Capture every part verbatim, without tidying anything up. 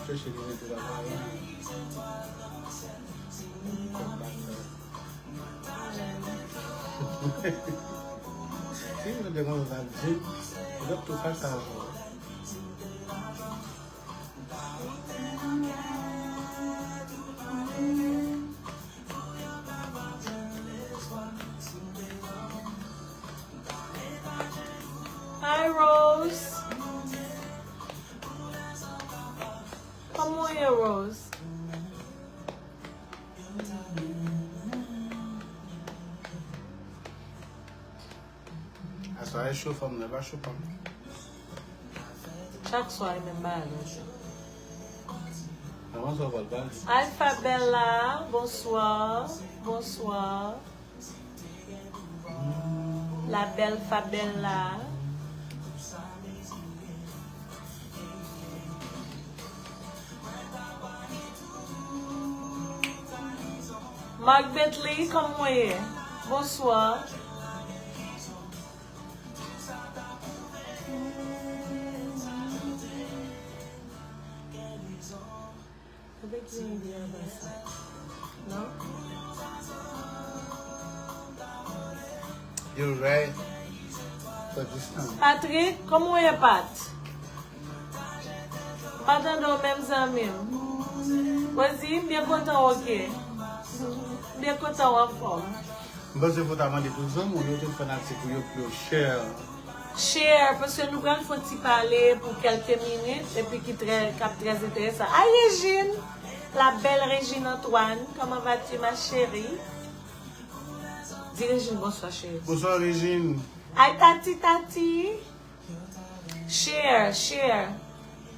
Chèche li rete la kay. Si nou te konn sa di, nou t ap tou fè sa ankò. Hi, Rose. Kòman w ye, Rose? Aswè a e cho fanm nan, e pa cho pa m. Chak swa e menm bagay la. Kòman sa w pral pale? Hi Fabella, bonsoir, bonsoir. La belle Fabella. Mark Bentley, kòman w ye? Bonsoir. Avèk jan li anba sa. Non? You're right. For this time. Patrick, kòman w ye, Pat? Pa tande w menm, zanmi m. Rosie, m byen kontan w oke. M byen kontan w anfòm. M panse fò w ta mande tout zanmi w yo, tout fanatik ou yo pou yo share. Share, paske nou pral fè yon ti pale pou kèlke minit, epi ki trè, k ap trè enteresan. Hi, Régine, la belle Régine Antoine, comment vas-tu, ma chérie? Di Régine bonswa, cheri. Bonswa, Régine. Hi, Tati, Tati. Share, share.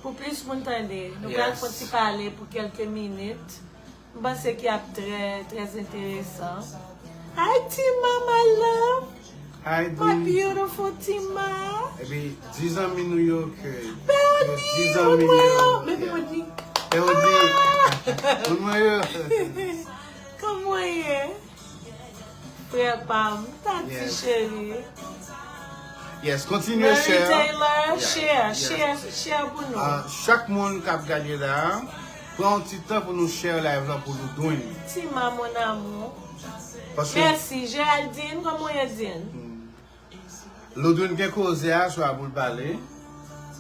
Pou plis moun tande. Nou pral fè yon ti pale pou kèlke minit. M panse ki ap trè, trè enteresan. Hi, Tima, my love. Hi, my beautiful Tima. Epi, di zanmi nou yo ke, Bernie, di zanmi nou yo. Baby, yeah. Bernie. Bernie. Ah! Moun mwen yo. Kòman w ye? Frè pa m, Tati cheri. Yes, kontinye share. Mary Taylor, share, share, share pou nou. Ah, chak moun k ap gade la, pran yon ti tan pou nou share live la pou Ludwine. Tima, mon amour. Paske mèsi, Géraldine, kòman w ye, Dine? Hmm. Ludwine gen koze a, swa pou l pale.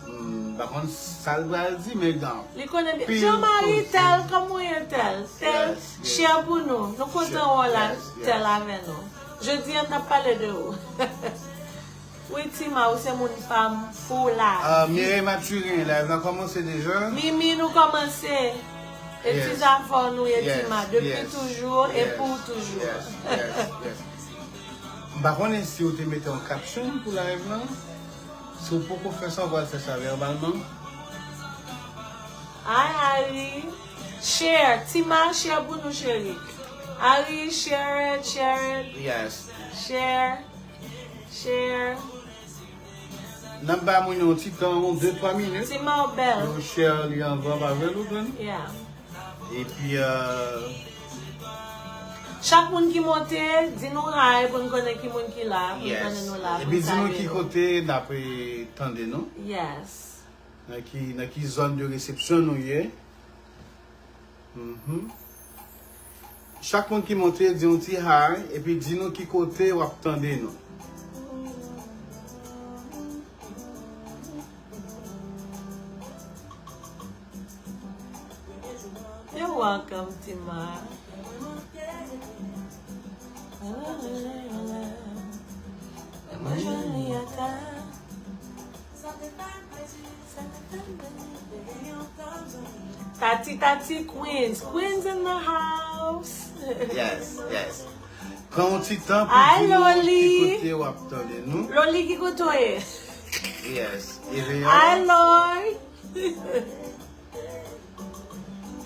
Hmm, m pa konn sa l pral di, men gen anpil koze. Li konnen byen. Jean-Marie, Tel, kòman w ye, Tel? Tel, share pou nou. Nou kontan wè w la, Tel, avè nou. Jodi a, n ap pale de ou. Wi, Tima, ou se moun pa m pou la. Ah, Mireille Mathurin, live la kòmanse deja. Mimi, nou kòmanse. E ti zafè nou ye, Tima, depi toujou e pou toujou. Yes, yes, yes. M pa konnen si w te mete yon caption pou live lan. Si w poko fè sa, w pral fè sa vèbalman. Hi, Harry. Share. Tima, share pou nou, cheri. Harry, share it, share it. Yes. Share. Share. N ap ba moun yo yon ti tan, yon de twa minit. Tima, w bèl. Pou yo share li anvan, pa vre, Ludwine? Yeah. Epi, euh, chak moun ki monte, di nou hi pou n konnen ki moun ki la, pou n konnen nou la, pou n salye nou. Epi di nou ki kote n ap, eh, tande nou. Yes. Nan ki, nan ki zòn de resepsyon nou ye. Mhm. Chak moun ki monte, di yon ti hi, epi di nou ki kote w ap tande nou. You're welcome, Tima. Mwen jwenn li ata. Tati, Tati, Queens. Queens in the house. Yes, yes. Pran yon ti tan pou di nou ki kote w ap tande nou. Loli, ki kote w ye? Yes. Hi, Lori.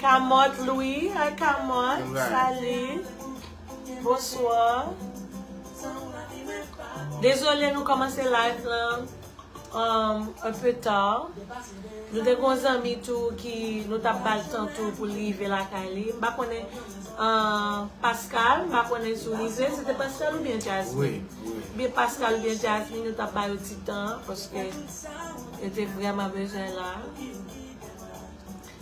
Kamòt Louis, hi Kamòt, salut. Bonsoir. Dezole, nou kòmanse live lan. um, un peu tard. Nou te gen yon zanmi tou ki nou t ap ba l tan tou pou l rive lakay li. M pa konnen, uh, Pascal, m pa konnen si w rive. Se te Pascal oubyen Jasmine? Wi, wi. Oubyen Pascal oubyen Jasmine, nou t ap ba yo ti tan paske yo te vrèman bezwen la.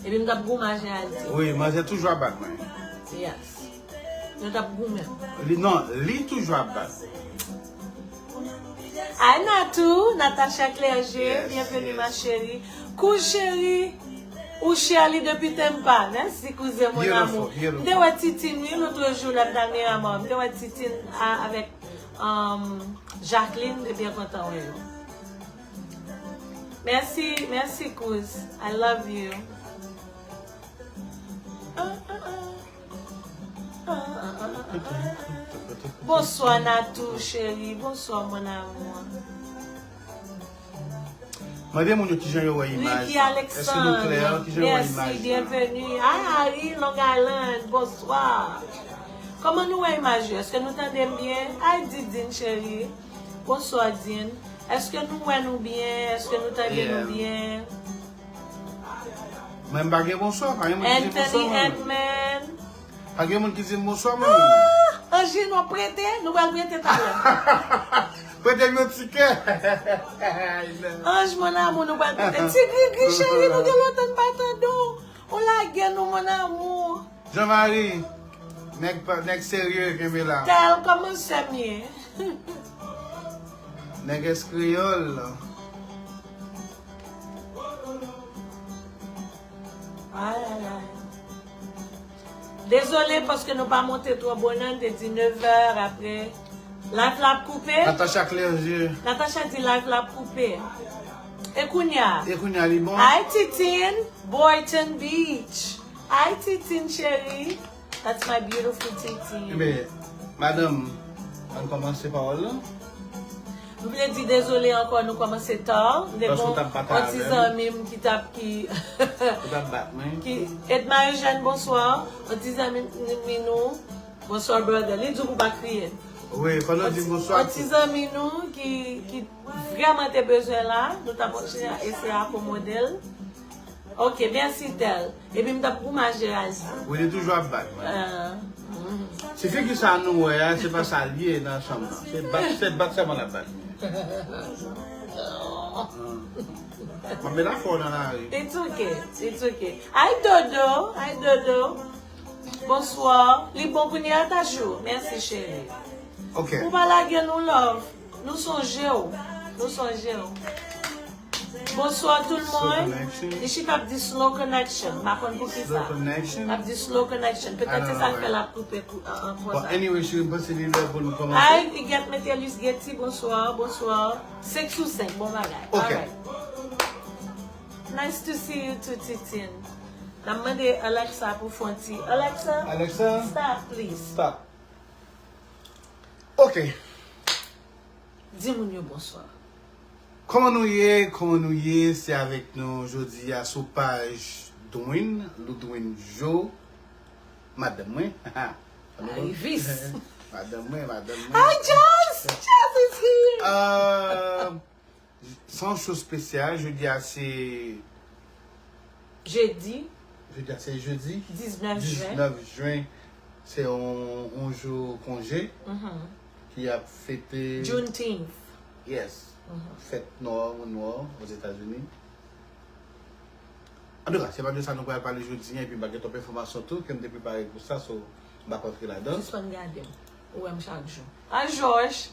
Epi m t ap goumen a Géraldine. Wi, manzè toujou ap bat mwen. Yes. Nou t ap goumen. Li, non, li toujou ap bat. Hi Natou, Natacha Clergé, Yes, bienvenue yes. Ma chérie. Kou cheri, ou Shirley depi Tampa. Mèsi kouzen mon Beautiful, amour. beautiful. M te wè Titine wi, lòt jou lè m t al Miramar. M te wè Titine a- avèk um, Jacqueline, m te byen kontan wè yo. Mèsi, mèsi kouz. I love you. Ah, ah, ah. Ah, ah, ah, ah, ah. Bonswa Natou cheri, bonswa mon amour. Mande moun yo kijan yo wè imaj Ricky la. Èske nou klè? Alexandre, Kijan yo wè mèsi, imaj la? Byenveni. Hi Harry, Long Island, bonswa. Kòman nou wè imaj yo? Èske nou tande m byen? Hi Didine cheri, bonswa Dine. Èske nou wè nou byen? Èske nou tande nou Yeah. byen? Mwen m pa gen bonswa, pa gen moun ki di Anthony bonswa mwen. Edman. Pa gen moun ki di m bonswa mwen. Anjin, w ap prete? Nou pral prete talè. Prete m yon tikè. Anj, mon amour, nou pral prete. Ti Grigri cheri, nou gen lontan n pa tande w. Ou lage nou, mon amour. Jean Marie, nèg pa- nèg serye kenbe la. Tel, kòman sè m ye? Nèg eskreyòl. Ay, ay, ay. Dezole paske nou pa monte twò bonè, n te di nèf è apre. Live la ap koupe. Natacha Clergé. Natacha di live la ap koupe. E kounya? E kounya li bon? Hi Titine, Boynton Beach. Hi Titine cheri. That's my beautiful Titine. Ebyen, madanm, ann kòmanse pawòl la. M vle di dezole ankò, nou kòmanse ta. M te Paske w gon t ap batay yon ti avè m. Zanmi m ki t ap ki Ou t ap bat mwen. ki Edma Eugène, bonswa. Yon ti zanmi m nou. Bonswa brother. Li di w pou pa kriye. Wi, fò nou di bonswa. Yon ti zanmi nou ki ki vrèman te bezwen la. Nou t ap eseye akomode l. Ok, mèsi Tel. Epi m t ap goumen a Géraldine. Wi, li toujou ap bat mwen. Ah. Ti figi sa nou wè a, se pa sa l ye nan chanm nan. Se bat, se bat sèlman l ap bat mwen. M ap met afè w nan lari. It's okay, it's okay. Hi Dodo, hi Dodo. Bonswa. Li bon kounye a Tachou. Mèsi cheri. Ok. Ou pa lage nou love. Nou sonje w. Nou sonje w. Bonswa tout Slow moun. connection. Li chita ap di slow connection. M pa konn pou ki Slow sa. Connection. L ap di slow connection. Petèt I don't se know sa why. fè l ap koupe kou- an- an- Bon, konsa. Anyway, cheri, m panse li lè pou nou kòmanse. Hi, Huguette Metellus Getty, bonswa, bonswa. Senk sou senk, bon bagay. Ok. Alright. Nice to see you too, Titine. N ap mande Alexa pou fè yon ti. Alexa, Alexa. Stop, please. Stop. Ok. Di moun yo bonswa. Kòman nou ye? Kòman nou ye? Se avèk nou jodi a sou paj Dwayne, Ludwine Jo, madanm mwen. Arrivis. Madanm mwen, madanm mwen. Hi, Jazz! Jazz is here! Euh, se yon show espesyal. Jodi a se Jedi. Jodi a se jedi. Diznèf jen. Diznèf jen. Se yon, yon jou konje Mhm. ki ap fete. Juneteenth. Yes. Mhm. Fèt nwa, moun nwa, Ozetazini. Antouka, se pa de sa nou pral pale jodi a, epi m pa gen twòp enfòmasyon tou, ke m te prepare pou sa, so, m pa kontre ladan. Sispann gade m. Ou wè m chak jou. Hi, George.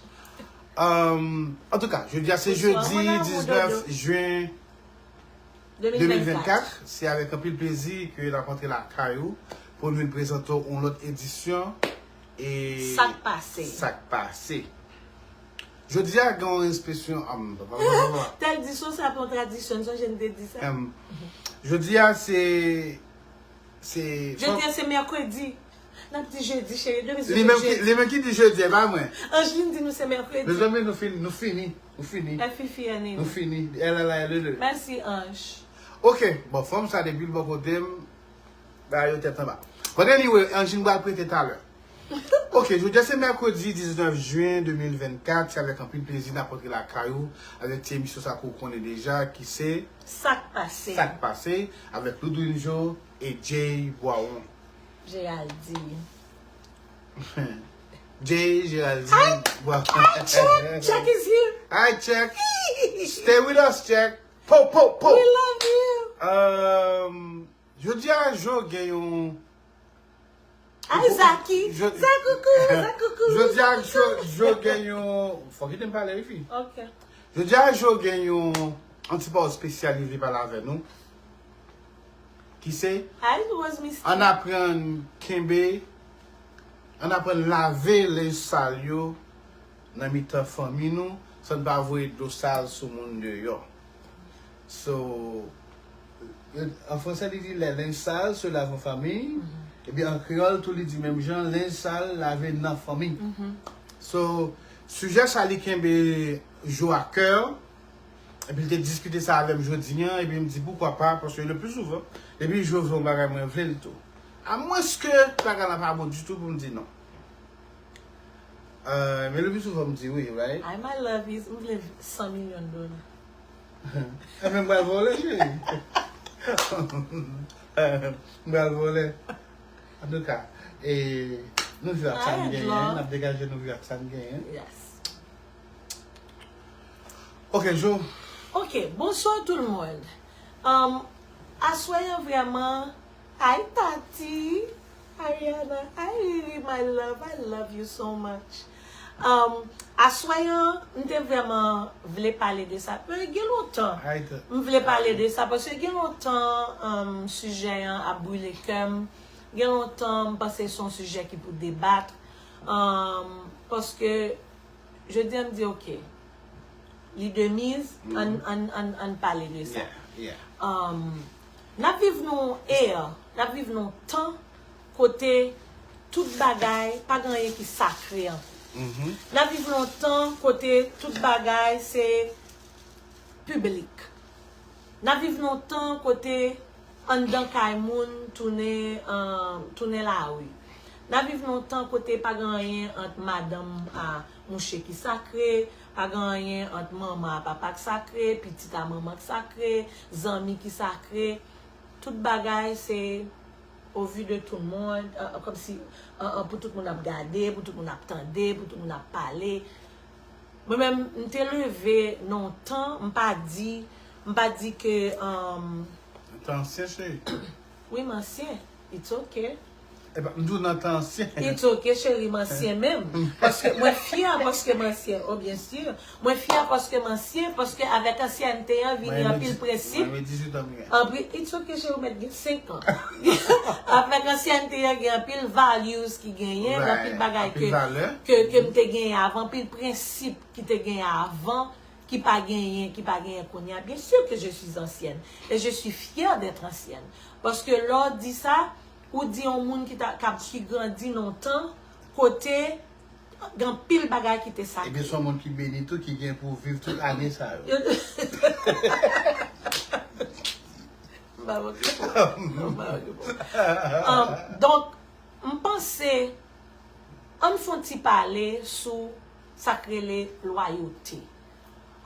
Um, antouka, jodi a se Bonswa, jedi mon amour, diznèf Dodo. Jen De mil vennkat. de mil vennkat. Se avèk anpil plezi ke n ap antre lakay ou pou n vin prezante w yon lòt edisyon. E Sa k pase? Sa k pase? Jodi a gen yon espesyal. Tel di sou sa pou yon tradisyon, sonje n te di sa. Em, jodi a se se Jodi a se mèkredi. N ap di jedi, cheri. Depi se Li menm ki, jedi. Li menm ki di jodi, e pa mwen. Angeline di nou se mèkredi. Mezanmi, nou fini, nou fini, nou fini. Fè Fifi ane. Nou fini. Elle, elle, elle, elle. Mèsi, Ange. Ok, bon, fanm sa depi l bò kote m, ba yo tèt anba. But anyway, Angeline pral prete talè. Ok, jodi a se mèkredi diznèf jen de mil vennkat, se avèk anpil plezi n ap rantre lakay ou avèk ti emisyon sa ke w konnen deja, ki se Sa k pase? Sa k pase, avèk Loudouine Jo e Jay Bwawon. Geraldine. Jay, Geraldine, Bwawon. Hi, Chuck! Chuck is here! Hi, Chuck! Stay with us, Chuck! Po, po, po! We love you! Um, jodi a, Jo gen yon Hi, Zaki! Je- Zakoukou! Zakoukou! Jodi a, Jo, Zakoukou! Jo gen yon. Fòk kite m pale, wi, fi. Ok. Jodi a, Jo gen yon, yon ti pawòl espesyal li vle pale avè nou. Ki se, Hi, Rose Misty. Ann aprann kenbe, ann aprann lave lenj sal yo nan mitan fanmi nou, san n pa voye dlo sal sou moun deyò. So, an fransè, li di les linges sales se lavent en famille. Ebyen, an kreyòl tou, li di menm jan, lenj sal lave nan fanmi. So, sijè sa, li kenbe Jo a kè. Epi, li te diskite sa avè m jodi a. Epi, m di, poukwa pa, paske le pli souvan, depi Jo vle yon bagay, mwen vle l tou. Amwenske bagay la pa bon ditou pou m di non. Euh, men le pli souvan m di wi, right? Ay, my love is, m vle san milyon dola. Ebyen, m pral vòlè, cheri. M pral vòlè. Antouka, e, nou viv ak sa n Ay, genyen, Edouard. N ap degaje, nou viv ak sa n genyen. Yes. Ok, Jo. Ok, bonsoir tout le monde. Um, aswè an vrèman, hi Tati, Ariana, hi Riri, my love, I love you so much. Um, aswè an, m te vrèman vle pale de sa. Men gen lontan Hi, Ta- m vle pale de sa, paske gen lontan um, sijè an ap brile kè m. Gen lontan m panse se yon sijè ki pou debat. Um, paske jodi a m di, ok, li de miz, ann ann ann ann pale de sa. Yeah, yeah. Um, n ap viv nan yon era, n ap viv nan yon tan kote tout bagay, pa gen anyen ki sakre ankò. Mhm. N ap viv nan yon tan kote tout bagay se piblik. N ap viv nan yon tan kote anndan kay moun tounen, uh, tounen lari. N ap viv nan yon tan kote pa gen anyen ant madanm a mouche ki sakre, pa gen anyen ant manman a papa ki sakre, pitit a manman ki sakre, zanmi ki sakre. Tout bagay se au vu de tout le monde, uh, kòmsi uh, uh, pou tout moun ap gade, pou tout moun ap tande, pou tout moun ap pale. Mwen menm, m te leve nan yon tan, m pa di, m pa di ke um, Tan ansyen, cheri. Wi, m ansyen. It's ok. Epa, m di w nan tan ansyen. It's ok, cheri, m ansyen menm. Paske mwen fyè paske m ansyen. Oh, byen si. Mwen fyè paske m ansyen, paske avèk ansyènte an vini anpil prensip. Mwen dizuit an mwen. Anpil, it's ok, cheri, ou mèt gen senk an. Avèk ansyènte an gen anpil values ki genyen, Right. Anpil bagay Anpil ke, valè. ke, ke m te genyen avan, anpil prensip ki te genyen avan, ki pa genyen, ki pa genyen kounye a. Bien sûr que je suis ancienne. Et je suis fière d'être ancienne. Paske lè w di sa, ou di yon moun ki, ta, k ap, ki grandi nan yon tan kote gen anpil bagay ki te sakre. Ebyen, se yon moun ki beni tou, ki gen pou viv tout ane sa yo. M pa manke pou. M pa manke pou. Um, donk, m panse, ann fè yon ti pale sou sa k rele lwayote.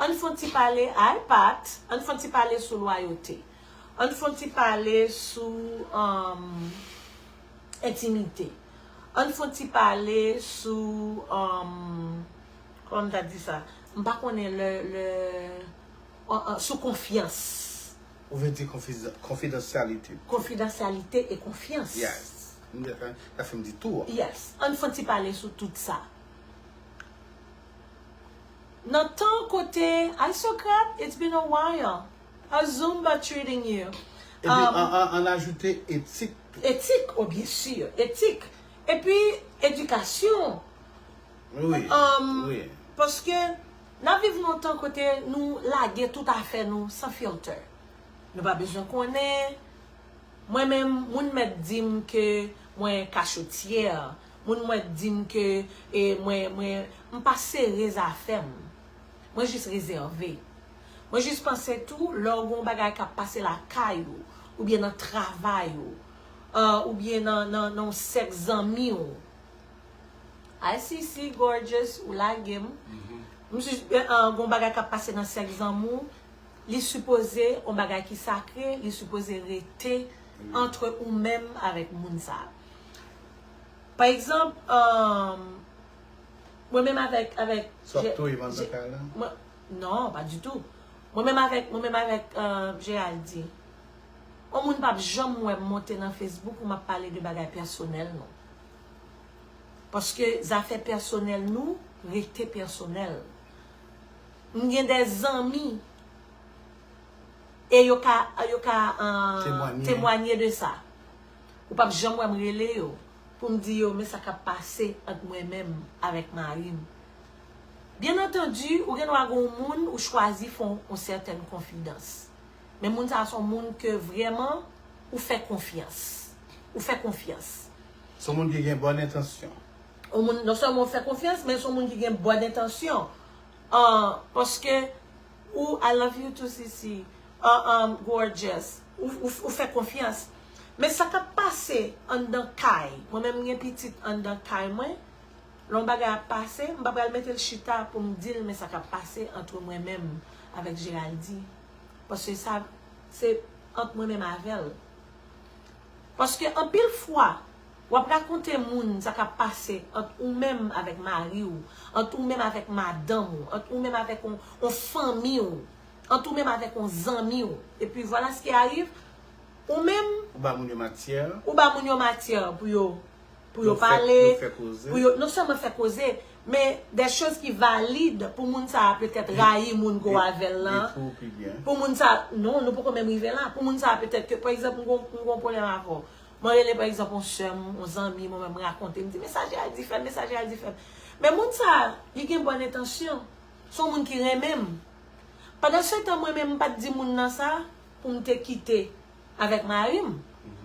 Ann fè yon ti pale, ay Pat, ann fè yon ti pale sou lwayote. Ann fè yon ti pale sou um, entimite. Ann fè yon ti pale sou, um, kòman m ta di sa? M pa konnen le, le, uh, uh, sou konfyans. Ou vle di konfiz- konfidansyalite. Konfidansyalite e konfyans. Yes. M te fè, sa fè m di tou. Yes. Ann fè yon ti pale sou tout sa. Nan tan kote, ay Socrate, it's been a while. How's Zumba treating you? Epi, Um, an, an, an ajoute etik tou. Etik, oh, bien sûr, etik. Epi, edikasyon. Wi, Um, wi. Paske, n ap viv nan tan kote nou lage tout afè nou san filter. Nou pa bezwen konnen. Mwen menm, moun mèt di m ke mwen kachotyè. Moun mèt di m ke e, mwen, mwen, m pa sere zafè m. Mwen jis rezève. Mwen jis panse tou, lè w gen yon bagay k ap pase lakay ou, oubyen nan travay ou, uh, oubyen nan, nan, nan yon sèk zanmi w, I C C, gorgeous, ou lage m. M si, eh, eh, gon bagay k ap pase nan sèks zanmi w, li sipoze yon bagay ki sakre, li sipoze rete antre ou menm avèk moun sa. Pa egzanp, um, mwen menm avèk, avèk, Sa w ap touye m anndan kay la? Non, pa ditou. Mwen menm avèk, mwen menm avèk, uh, Geraldi. Yon moun p ap janm wè m monte nan Facebook pou m ap pale de bagay pèsonèl, non. Paske zafè pèsonèl nou rete pèsonèl. M gen de zanmi e yo ka, yo ka uh, temwanye de sa. Ou p ap janm wè m rele yo pou m di yo men sa k ap pase ant mwen menm avèk mari m. Byen antandi, ou gen dwa gen yon moun ou chwazi fè yon sètèn konfidans. Men moun sa a se yon moun ke vrèman ou fè konfyans. Ou fè konfyans. Se yon moun ki gen bòn entansyon. Yon moun, non sèlman ou fè konfyans, men se yon moun ki gen bòn entansyon. Uh, paske ou, I love you too, C C. Uh, um, gorgeous. Ou, ou, ou fè konfyans. Men sa k ap pase anndan kay, mwen menm m gen pitit anndan kay mwen, lè yon bagay ap pase, m pa pral mete l chita pou m di l men sa k ap pase ant mwen menm avèk Geraldi. Paske sa, se ant mwen menm avè l. Paske anpil fwa, w ap rakonte moun sa k ap pase ant ou menm avèk mari w, ant ou menm avèk madanm ou, ant ou menm avèk yon, yon fanmi w, ant ou menm avèk yon zanmi w. Epi vwala sa ki arive, ou menm, Ou ba moun yo matyè. ou ba moun yo matyè pou yo, pou yo Yo fè- pale, yo fè koze. pou yo, non sèlman fè koze, men de choz ki valid pou moun sa a petèt rayi moun ko avè l lan. Li pou pi byen. Pou moun sa, non, nou poko menm rive la. Pou moun sa petèt ke, pa egzanp, m gon, m gon pwoblèm avè w. Mwen rele, pa egzanp, yon sè m, yon zanmi, mwen menm rakonte, m di, men sa Geraldi fè m, men sa Geraldi fè m. Men moun sa, li gen bòn entansyon. Se yon moun ki renmen m. Pandan se tan, mwen menm, m pa t di moun nan sa pou m te kite avèk mari m.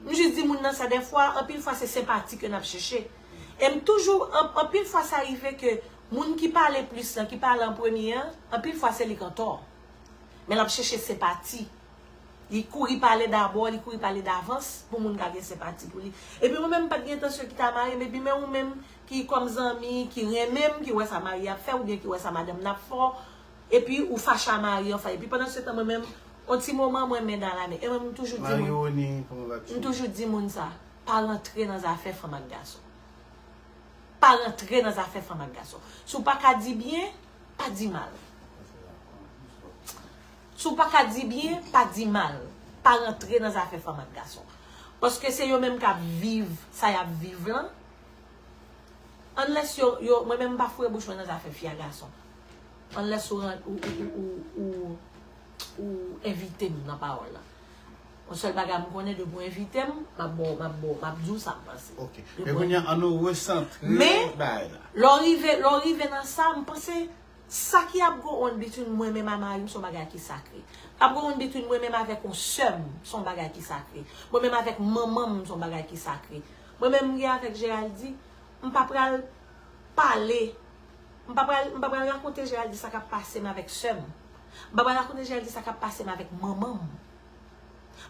M jis di moun nan sa, dèfwa, anpil fwa se senpati ke n ap chèche. E m toujou, an- anpil fwa sa rive ke moun ki pale plis lan, ki pale an premye an, anpil fwa se li k antò. Men l ap chèche senpati. Li kouri pale dabò, li kouri pale davans pou moun ka gen senpati pou li. Epi mwen menm m pa t gen entansyon kite a mari m, epi men ou menm ki kòm zanmi, ki renmen m, ki wè sa mari ap fè, oubyen ki wè sa madanm nan ap fè, epi ou fache a mari anfen. Epi pandan se tan mwen menm, yon ti moman mwen men dan la men. E mwen m toujou di moun, Marie-Rony, comment vas-tu? M toujou di moun sa, pa rantre nan zafè fanm ak gason. Pa rantre nan zafè fanm ak gason. Si w pa ka di byen, pa di mal. Si w pa ka di byen, pa di mal. Pa rantre nan zafè fanm ak gason. Paske se yo menm k ap viv sa y ap viv lan. Unless yo, yo, mwen menm m pa foure bouch mwen nan zafè fi a gason. Unless ou, ran- ou, ou, ou, ou, ou envite m nan pawòl la. Yon sèl bagay m konnen, depi w envite m, m ap ba w, m ap ba w, m ap di w sa m panse. Ok. Men kounye a, ann nou resantre Men, bagay la. Lè w rive, lè w rive nan sa, m panse sa ki ap go on between mwen menm a mari m se yon bagay ki sakre. K ap go on between mwen menm avèk yon sè m se yon bagay ki sakre. Mwen menm avèk manman m se yon bagay ki sakre. Mwen menm m gen avèk Geraldi, m pa pral pale, m pa pral, m pa pral rakonte Geraldi sa k ap pase m avèk sè m. M pa pral rakonte Geraldi sa k ap pase m avèk manman m.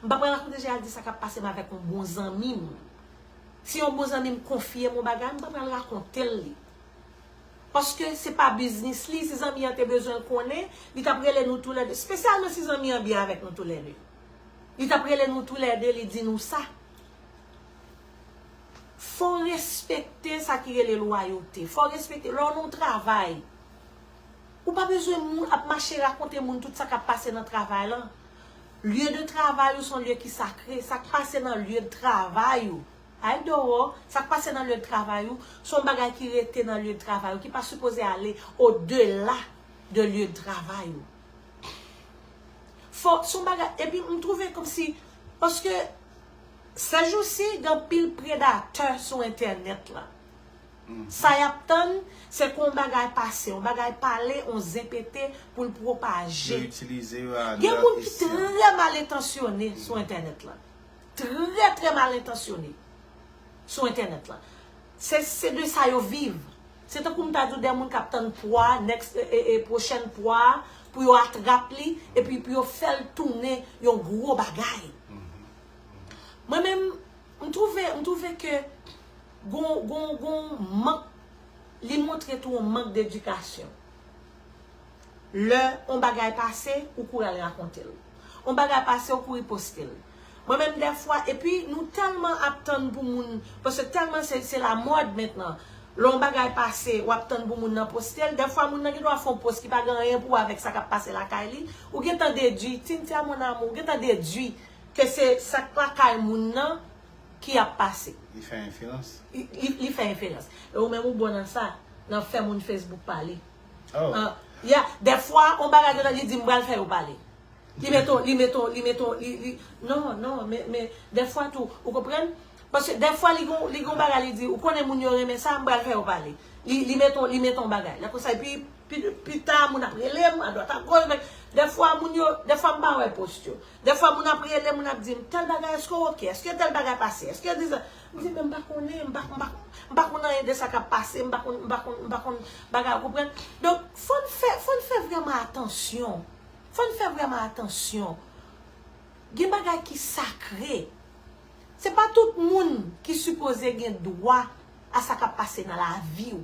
M pa pral rakonte Geraldi sa k ap pase m avèk yon bon zanmi m. Si yon bon zanmi m konfye m yon bagay, m pa pral rakonte l li. Paske se pa biznis li, si zanmi an te bezwen l konnen, li t ap rele nou toulède, espesyalman si zanmi an byen avèk nou toulède. Li t ap rele nou toulède, li di nou sa. Fò w respekte sa ki rele lwayote. Fò w respekte lè w nan yon travay. Ou pa bezwen moun ap mache rakonte moun tout sa k ap pase nan travay lan. Lye de travay ou se yon lye ki sakre. Sa k pase nan lye de travay ou, ay dowò, sa k pase nan lye de travay ou, se yon bagay ki rete nan lye de travay ou, ki pa sipoze ale odela de lye de travay ou. Fò, se yon bagay, epi m twouve kòmsi, paske sèjousi, gen anpil predatè sou entènèt la. Sa y ap tann, se ke yon bagay pase, yon bagay pale, yon zen pete pou l pwopaje. Yo itilize yo a Gen lè moun ki esyan. Trè mal entansyone sou entènèt la. Trè, trè mal entansyone sou entènèt la. Se, se de sa yo viv. Se tankou m ta di w de moun k ap tann pwa, next, e, e, e, pwochèn pwa, pou yo atrap li, epi pou yo fè l tounen yon gwo bagay. Mwen menm, m twouve, m twouve ke gon, gon, gon mank Li montre tou yon mank dedikasyon. Lè yon bagay pase, ou kouri al rakonte l. Yon bagay pase, ou kouri poste l. Mwen menm dèfwa, epi nou tèlman ap tann pou moun, paske tèlman se, se lamòd mentnan. Lè yon bagay pase, w ap tann pou moun nan poste l. Dèfwa moun nan gendwa fè yon post ki pa gen anyen pou wè avèk sa k ap pase lakay li. Ou gentan dedui, Cynthia mon amour, ou gentan dedui ke se sa k lakay moun nan ki ap pase. Li fè enferans. Li, li, li fè enferans. E ou menm ou bon nan sa, nan fè moun Facebook pale. Oh. Ah, yeah, dèfwa, yon bagay gentan li di m pral fè yo pale. Li mete w, li mete w, li mete w, li, li, non, non, men, men, dèfwa tou, ou konprann? Paske dèfwa li gon, li gon bagay li di, ou konnen moun yo renmen sa, m pral fè yo pale. Li, li mete w, li mete w bagay. Lè konsa, epi, pi, pi ta, moun ap rele m, adwat agoch, men, dèfwa moun yo, dèfwa m pa wè post yo. Dèfwa moun ap rele, moun ap di m, tèl bagay, èske w oke? Èske tèl bagay pase? Èske di sa? M di, men m pa konnen, m pa, m pa, m pa konn anyen de sa k ap pase, m pa konn, m pa konn, m pa konn bagay, ou konprann? Donk, fò n fè, fò n fè vrèman atansyon. Fò n fè vrèman atansyon. Gen bagay ki sakre. Se pa tout moun ki sipoze gen dwa a sa k ap pase nan lavi w.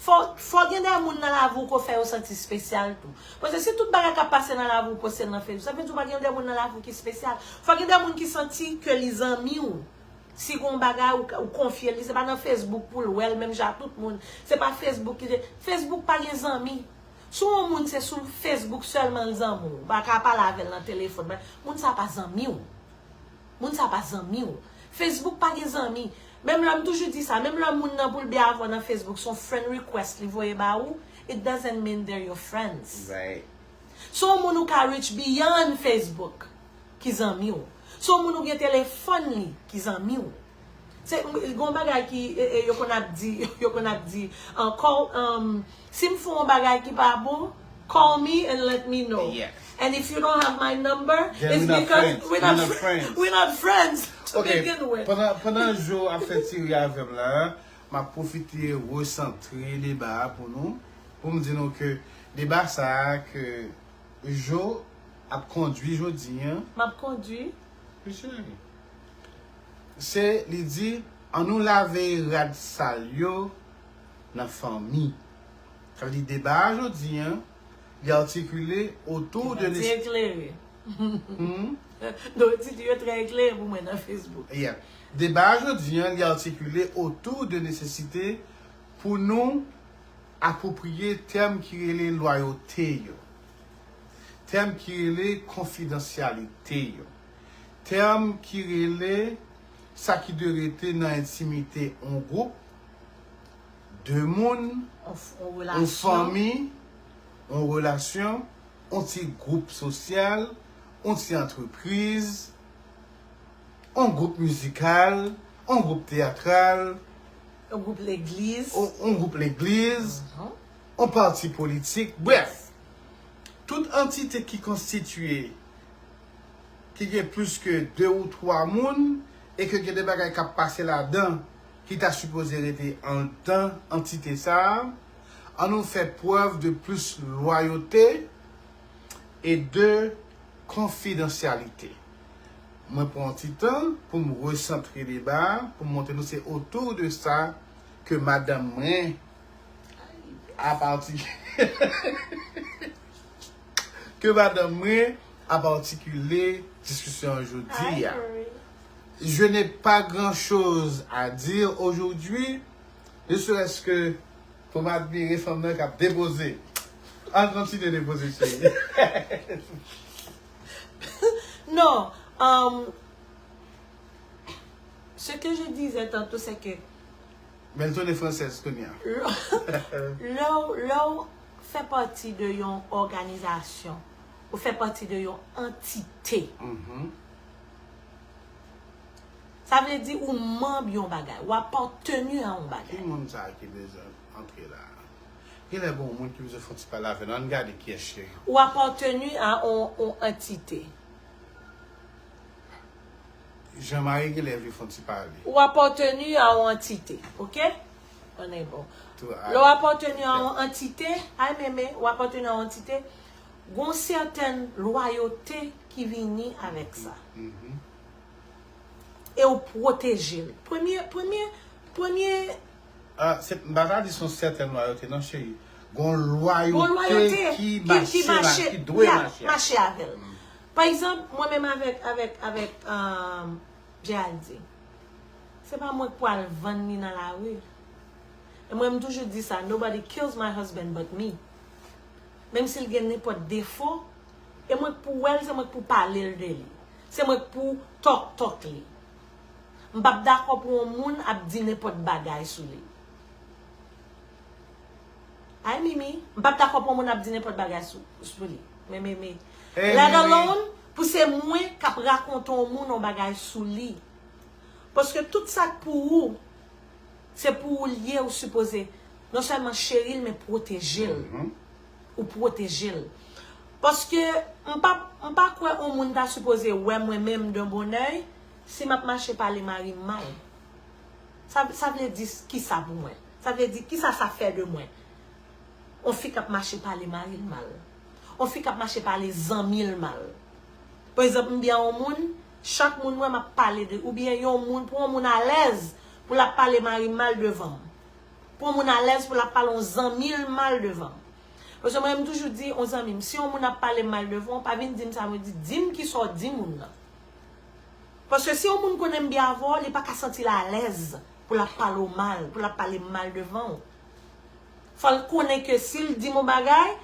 Fò, fò gen de moun nan lavi w ke w fè yo santi espesyal tou. Paske si tout bagay k ap pase nan lavi w poste l nan Facebook, sa vle di w pa gen de moun nan lavi w ki espesyal. Fò gen de moun ki santi ke li zanmi w. Si gen yon bagay ou, ou konfye li, se pa nan Facebook pou l wè l menm jan ak tout moun. Se pa Facebook ki te, Facebook pa gen zanmi. Si yon moun se sou Facebook sèlman l zanmi w, ou pa ka pale avè l nan telefòn, men moun sa pa zanmi w. Moun sa pa zanmi w. Facebook pa gen zanmi. Menm lè m toujou di sa, menm lè moun nan pou l byen avè w nan Facebook, se yon friend request li voye ba ou, it doesn't mean they're your friends. Right. Se yon moun ou ka reach beyond Facebook ki zanmi w. Se yon moun ou gen telefòn li ki zanmi w. Se, gon bagay ki, e, e, yo konn ap di, yo konn ap di, uh, call, um, si m fè yon bagay ki pa bon, call me and let me know. Yes. And if you don't have my number, then it's because we're not friends. We're not friends to begin with. Ok, pandan, pandan Jo ap fè ti ri avè m la, m ap pwofite resantre deba a pou nou, pou m di nou ke deba sa a ke Jo ap kondui jodi a. M ap kondui. Mesye, se, li di, ann nou lave rad sal yo nan fanmi. Sa vle di deba a jodi a, li atikile otou de... Li trè eklere. Hmm? Non, ti yo trè eklere pou mwen nan Facebook. Yeah. Deba a jodi a, li atikile otou de nesesite pou nou apwopriye tèm ki rele lwayote yo, tèm ki rele konfidansyalite yo, tèm ki rele sa ki dwe rete nan entimite yon gwoup, de moun, yon fanmi, yon relasyon, yon ti gwoup sosyal, yon ti antrepriz, yon gwoup mizikal, yon gwoup teyatral, yon gwoup legliz, yon, yon gwoup legliz, yon pati politik, brèf, tout antite ki konstitye, ki gen plis ke de ou twa moun, e ke gen de bagay k ap pase ladan ki ta sipoze rete anndan antite sa a, ann nou fè prèv de plis lwayote e de konfidansyalite. Mwen pran yon ti tan pou m resantre deba a, pou m montre nou se otou de sa ke madanm mwen a pati ke madanm mwen ap atikile diskisyon an jodi a. Je n'ai pas grand-chose à dire aujourd'hui, ne serait-ce que pou m admire fanm nan k ap depoze. Ann kontinye depoze, cheri. Non, um, ce que je disais tantôt, c'est que Men l tounen fransèz kounye a. Lè w, lè w fè pati de yon òganizasyon, ou fè pati de yon antite. Mhm. Sa vle di ou manb yon bagay, ou apateni a yon bagay. Ki moun sa a ki bezwen antre la a? Genlè gen yon moun ki bezwen fè yon ti pale avè nou. Ann gade kiyès, cheri. Ou apateni a yon, yon antite. Jean Marie genlè vle fè yon ti pale. Ou apateni a yon antite, oke? Konnen bon. Lè w apateni a yon antite, ay meme, ou apateni a yon antite, gon sètèn lwayote ki vini avèk sa. Mhm. E ou pwoteje l. Premye, premye, premye Ah, se, m pa ta di se yon sètèn lwayote, non, cheri. Gon lwayote ki mache la, ki dwe mache. Mache avè l. Pa egzanp, mwen menm avèk, avèk, avèk, um, J L D. Se pa mwen k pral vann li nan lari. E mwen, m toujou di sa, nobody kills my husband but me. Menm si l gen nenpòt defo, e mwen k pou wè l, se mwen k pou pale l de li. Se mwen k pou tòk tòk li. M p ap dakò pou yon moun ap di nenpòt bagay sou li. Ay, Mimi, m p ap dakò pou yon moun ap di nenpòt bagay sou, sou li. Men, men, men. Let alone, pou se mwen k ap rakonte yon moun yon bagay sou li. Paske tout sa k pou ou, se pou ou l ye, ou sipoze non sèlman cheri l, men pwoteje l. Ou pwoteje l. Paske m pa, m pa kwè yon moun ta sipoze wè mwen menm d'un bon œil si m ap mache pale mari m mal. Sa, sa vle di s-, kisa pou mwen? Sa vle di kisa sa fè de mwen? On fi k ap mache pale mari l mal. On fi k ap mache pale zanmi l mal. Pa egzanp, m byen yon moun, chak moun wè m ap pale de, oubyen yon moun, pou yon moun alèz pou l ap pale mari m mal devan m. Pou yon moun alèz pou l ap pale yon zanmi l mal devan m. Paske mwen, m toujou di, yon zanmi m, si yon moun ap pale m mal devan w, pa vin di m sa, mwen di, di m kisa w di moun nan. Paske si yon moun konnen m byen avè w, li pa ka santi l alèz pou l ap pale w mal, pou l ap pale m mal devan w. Fò l konnen ke si l di m yon bagay,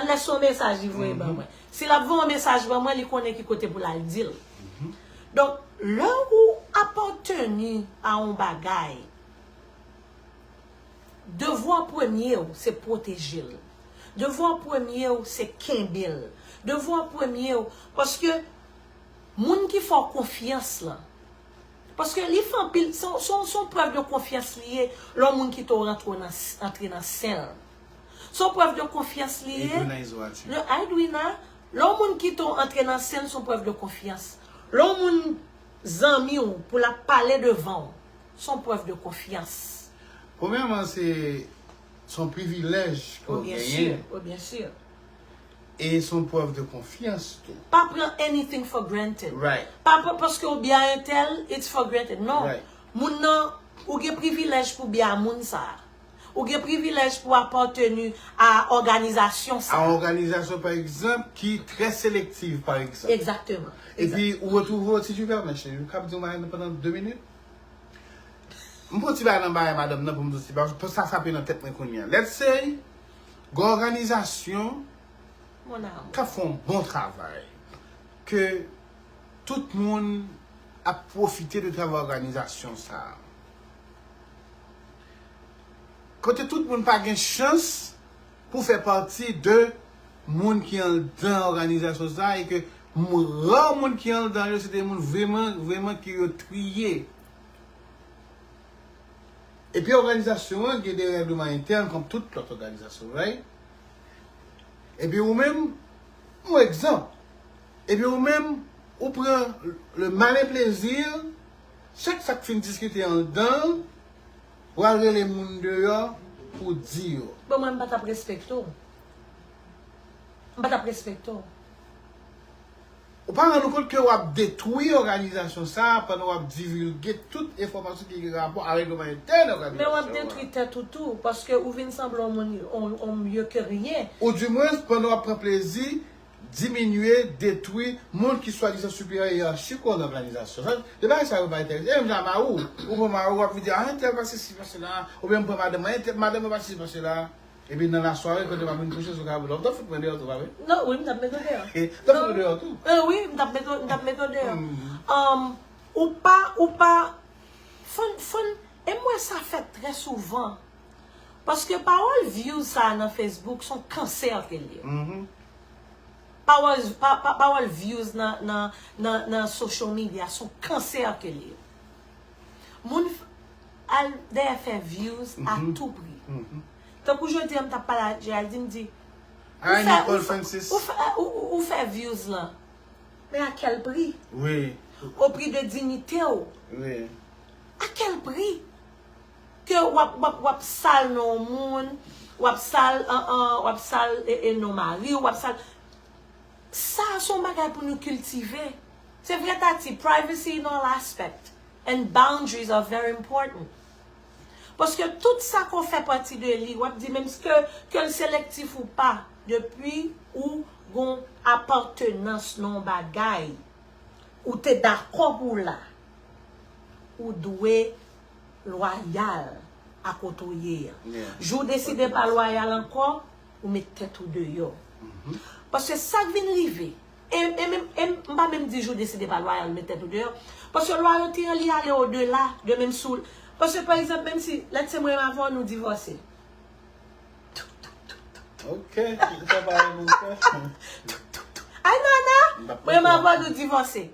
unless se yon mesaj li voye ban mwen. Si l ap voye yon mesaj ban mwen, li konnen ki kote pou l al di l. Donk, lè ou apateni a yon bagay, devwa premye w, se pwoteje l. Devwa premye w, se kenbe l. Devwa premye w, paske moun ki fè w konfyans lan, paske li fè anpil, se yon, se yon, se yon prèv de konfyans li ye, lè yon moun kite w rantre nan, antre nan sen l. Se yon prèv de konfyans li ye. Edwina is watching. Lè, Edwina, lè yon moun kite w antre nan sen l, se yon prèv de konfyans. Lè yon moun zanmi w pou l ap pale devan w, se yon prèv de konfyans. Premyèman, se, se yon privilèj ke w genyen. Oh, byen si, oh, byen si. E se yon prèv de konfyans tou. Pa pran anything for granted. Right. Pa pran paske w byen a entèl, it's for granted. Non. Right. Moun nan, ou gen privilèj pou w byen a moun sa a. Ou gen privilèj pou w apateni a òganizasyon sa a. A yon òganizasyon, pa egzanp, ki trè selektiv, pa egzanp. Egzakteman. Epi, ou retwouve w, si tu permets, cheri, ou kab di yon bagay pandan de minit? M pran ti bagay nan bagay madanm nan pou m di ti bagay, pou sa frape nan tèt mwen kounye a. Let's say, gen òganizasyon k ap fè yon bon travay, ke tout moun ap pwofite de travay òganizasyon sa a. Kote tout moun pa gen chans pou fè pati de moun ki anndan òganizasyon sa a, e ke m-, ra moun ki anndan yo, se de moun vreman, vreman ke yo triye. Epi òganizasyon an gen de règleman entèn kòm tout lòt òganizasyon, right? Epi ou menm, yon egzanp. Epi ou menm, ou pran le malin plaisir, chak sa k fin diskite anndan, pral rele moun deyò pou di yo. Bon, mwen, m pa t ap respekte w. M pa t ap respekte w. Ou pa rann ou kont ke w ap detwi òganizasyon sa a pandan w ap divilge tout enfòmasyon ki gen rapò a règleman entèn òganizasyon an. Men w ap detwi tèt ou tou, paske ou vin sanble yon moun, yon, yon mieux que rien. Ou dimwens, pandan w ap pran plezi, diminye, detwi moun ki swadizan siperyè yerachi ou nan òganizasyon. Sa, se bagay sa yo pa enterese. E menm jan mari w, ou pran mari w, w ap vin di, "Ah, entèl pa sesi, pa sela," oubyen m pran madanm mwen, "Entèl, madanm mwen pa sesi, pa sela." Epi nan lasware, kote m ap vin kouche sou kab ou la, ou t ap fout mwen deyò tou, pa vre? Non, wi, m t ap mete w deyò. E, t ap fout mwen deyò tou. Eh, wi, m t ap mete, m t ap mete w deyò. Um, ou pa, ou pa, fòn, fòn, e m wè sa fèt trè souvan. Paske pawòl views sa a nan Facebook, se yon kansè ke l ye. Pawòl, pa, pa, pawòl views nan, nan, nan, nan social media, se yon kansè ke l ye. Moun f-, al dèyè fè views a tou pri. Tankou jodi a, m t ap pale ak Geraldine, m di, ou fè, ou fè, ou fè, ou, ou, ou fè views lan. Men a kèl pri? Wi. Au prix de dignité w. Wi. A kèl pri? Ke w ap, w ap, w ap sal non moun, w ap sal, an, an, w ap sal, e, e, non mari w, w ap sal. Sa, se yon bagay pou nou kiltive. Se vre, Tati, privacy in all aspect and boundaries are very important. Paske tout sa ke w fè pati de li, w ap di menm ke, ke l selektif ou pa, depi ou gon apatnans nan yon bagay, ou te dakò pou w la, ou dwe lwayal a kote w ye an. Jou w deside pa lwayal ankò, ou met tèt ou deyò. Paske sa k vin rive, e, e menm, e m pa menm di jou w deside pa lwayal, ou met tèt ou deyò. Paske lwayalite an, li ale odela de menm si w, paske, pa egzanp, menm si, let's say, mwen avè w, nou divòse. Ok, ou pa pale moun fè. Ay, nana, mwen avè w, nou divòse.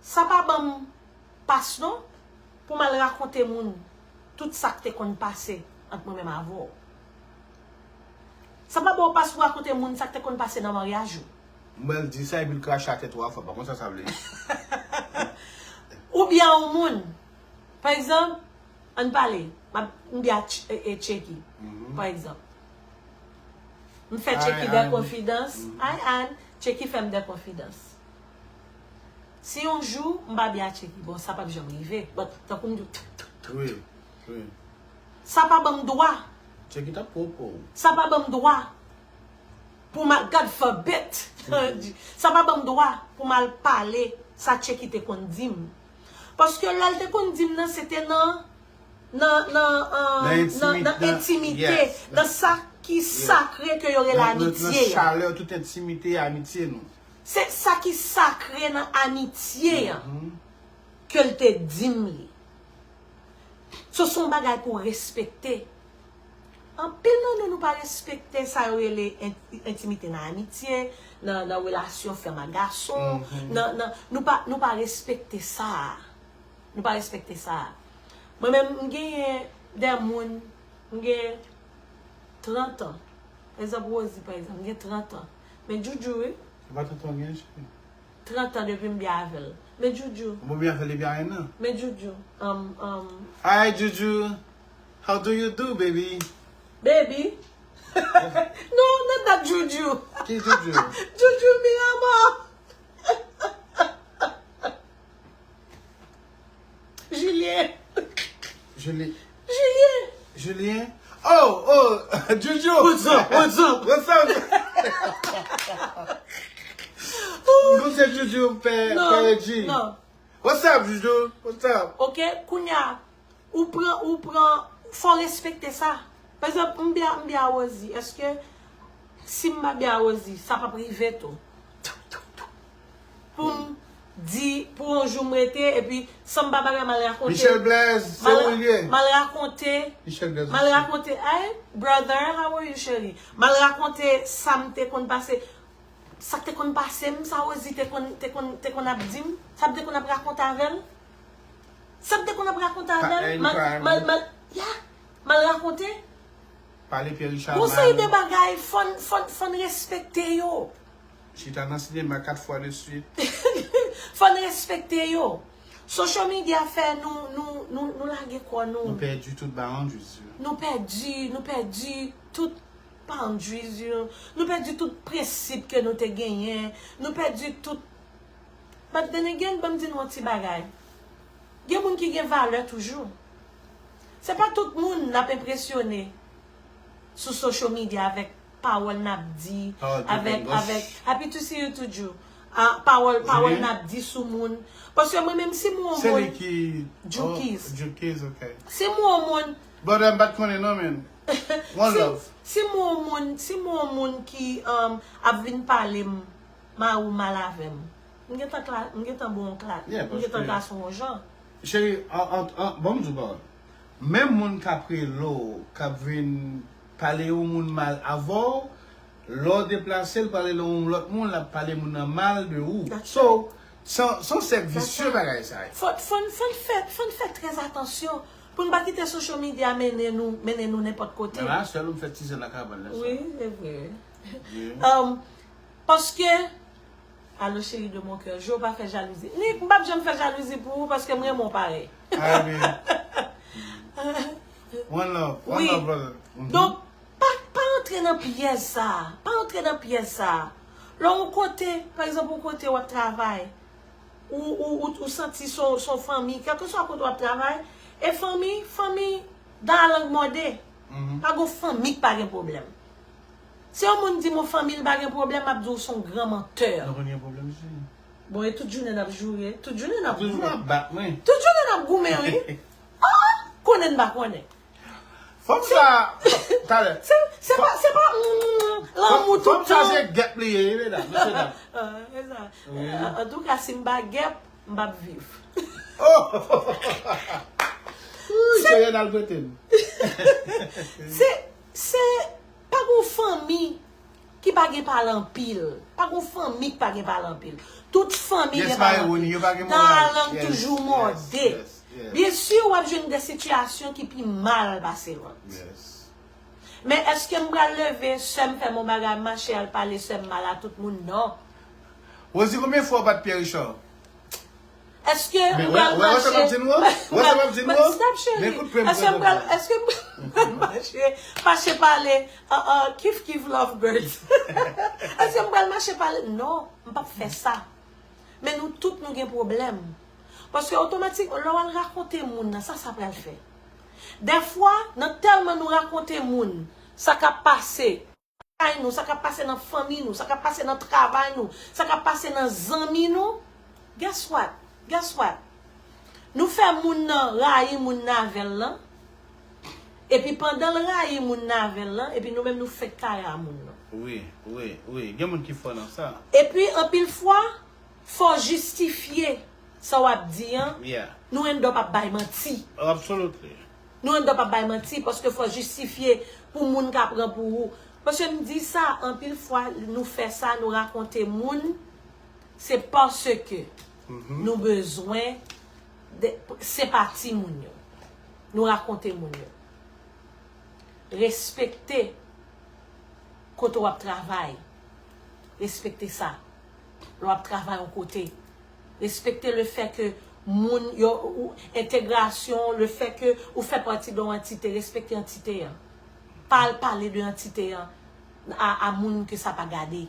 Sa pa ban m pas non pou m al rakonte moun tout sa k te konn pase ant mwen menm avè w. Sa pa ba w pas pou rakonte moun sa k te konn pase nan maryaj ou. Mwen di sa epi l krache atè twa fwa, pa konn sa sa vle di. Oubyen yon moun, pa egzanp, ann pale, m ap, m byen e, e Tcheki, pa egzanp. M fè Tcheki de konfidans. Ay, Ann, Tcheki fè m de konfidans. Si yon jou, m pa byen a Tcheki, bon, sa p ap janm rive. But, tankou m di w, wi, wi. Sa pa ban m dwa. Tcheki t ap pwopo. Sa pa ban m dwa pou m al, God forbid, sa pa ban m dwa pou m al pale sa Tcheki te konn di m. Paske lè l te konn di m nan, se te nan nan, nan, nan entimite, nan sa ki sakre ke yo rele amitye a. Nan chalè tout entimite amitye nou. Se sa ki sakre nan amitye a ke l te di m li. So, se yon bagay pou w respekte. Anpil nan nou, nou pa respekte sa yo rele entimite nan amitye, nan, nan relasyon fanm ak gason, nan, nan, nou pa, nou pa respekte sa a. Nou pa respekte sa a. Mwen menm, m genyen de moun, m gen trant an. Pa egzanp, Rosie, pa egzanp, m gen trant an. Men Djoudjou, wi. Se pa trant an w gen, cheri? Trant an depi m byen avè l. Men Djoudjou. Bon, byen avè l depi a en an. Men Djoudjou. Um, um. Hi, Djoudjou. How do you do, baby? Baby? No, not that Djoudjou. Ki Djoudjou? Djoudjou Miramar. Julien. Juli. Julien. Julien. Oh, oh, Djoudjou. What's up? What's up? What's up? Nou se Djoudjou, pè, non, pè G. Non. What's up, Djoudjou? What's up? Ok, kounya, ou pran, ou pran, fò w respekte sa. Pa egzanp, m byen, m byen a Rosie. Èske si m pa byen a Rosie, sa p ap rive tou? Pou m di, pou yon jou m rete, epi san m pa bagay, m al rakonte. Michel Blaise, se ou l ye. M al rakonte. Michel Blaise, m al rakonte. Hey, brother, how are you, cheri? M al rakonte sa m te konn pase. Sa k te konn pase m, sa Rosie te konn, te konn, te konn ap di m, sa m te konn ap rakonte avè l. Sa m te konn ap rakonte avè l, m al, m al, m al, yeah, m al rakonte. Pale Pierre Richard mal. Gon seri de bagay, fò n, fò n, fò n respekte yo. Chita nan sinema kat fwa de swit. Fò n respekte yo. Social media fè nou, nou, nou, nou lage kò nou. Nou pèdi tout boundaries yo. Nou pèdi, nou pèdi tout boundaries yo. Nou pèdi tout prensip ke nou te genyen. Nou pèdi tout. But then again, ban m di nou yon ti bagay. Gen moun ki gen valè toujou. Se pa tout moun n ap enpresyone sou social media avèk pawòl n ap di, avèk, avèk, happy to see you too, Djou. Ah, pawòl, pawòl n ap di sou moun. Paske mwen menm, si m wè yon moun, Djoukiz. Djoukiz, ok. Si m wè yon moun, brother, m pa t konnen non, man. One love. Si m wè yon moun, si m wè yon moun ki, um, ap vin pale m, mari w mal avè m. M gentan kla-, m gentan bon yon kla-, m gentan klase yon jan. Cheri, an, an, an, ban m di w pawòl. Menm moun k ap rele w, k ap vin pale yon moun mal avè w, lè w deplase, l pral rele yon lòt moun, l ap pale moun nan mal de ou. So, se yon, se yon sèk visye bagay sa ye. Fò, fò n, fò n fè, fò n fè trè atansyon pou n pa kite social media mennen nou, mennen nou nenpòt kote. Men la, sèl ou m fè tizan nan kabann la sa. Wi, se vre. Um, paske, alo chéri de mon cœur, Jo pa fè jalouzi. Ni, m p ap janm fè jalouzi pou ou paske m renmen w parèy. Amen. One love, one love, brother. Donk, pa, pa antre nan pyèj sa a. Pa antre nan pyèj sa a. Lè w kote, pa egzanp, w kote w ap travay, ou, ou, ou, ou santi se yon, se yon fanmi, kèlkeswa kote w ap travay, E fanmi, fanmi, dan lang mòde. Pa gon fanmi ki pa gen pwoblèm. Si yon moun di m yon fanmi l pa gen pwoblèm, m ap di w se yon gran mantè. Nou konn gen pwoblèm isi. Bon, e tout jounen n ap joure, tout jounen n ap goumen. Tout jounen n ap goumen, wi. Ah, konnen n pa konnen. Fanm sa, talè. Se, se pa, se pa, mm, lanmou tout tan. Fanm sa se gèp li ye, wi, medam, mesye dam. Ah, se sa. Antouka, si m pa gèp, m p ap viv. Oh! Ui, se Renald prete m. Se, se, pa gon fanmi ki pa gen pale anpil. Pa gon fanmi ki pa gen pale anpil. Tout fanmi gen pale anpil. Nan lang toujou mòde. Byen si w ap jwenn de sitiyasyon ki pi mal pase lòt. Men èske m pral leve, sè m fè m yon bagay, m mache al pale sè m mal a tout moun? Non. Rosie, konbyen fwa w bat Pierre Richard? Èske m pral mache? Stop, cheri. Èske m pral, èske m pral mache, mache pale, uh, uh, kif kif lovebirds? Èske m pral mache pale? Non, m p ap fè sa. Men nou tout nou gen pwoblèm. Paske otomatik, lè w al rakonte moun nan, sa sa pral fè? Dèfwa, nan tèlman nou rakonte moun sa k ap pase, kay nou, sa k ap pase nan fanmi nou, sa k ap pase nan travay nou, sa k ap pase nan zanmi nou, guess what? Guess what? Nou fè moun nan rayi moun nan avè l lan. Epi pandan l rayi moun nan avè l lan, epi nou menm nou fenk kare a moun nan. Wi, wi, wi. Gen moun ki fò nan sa. Epi anpil fwa, fò w jistifye sa w ap di an. Nou end up ap bay manti. Absolutely. Nou end up ap bay manti paske fò w jistifye pou moun ka pran pou ou. Paske m di sa, anpil fwa nou fè sa, nou rakonte moun, se paske nou bezwen de, senpati moun yo. Nou rakonte moun yo. Respekte kote w ap travay. Respekte sa. Lè w ap travay yon kote. Respekte le fè ke moun yo, ou, entegrasyon, le fè ke ou fè pati de yon antite, respekte antite an. Pa al pale de antite an a, a moun ke sa pa gade.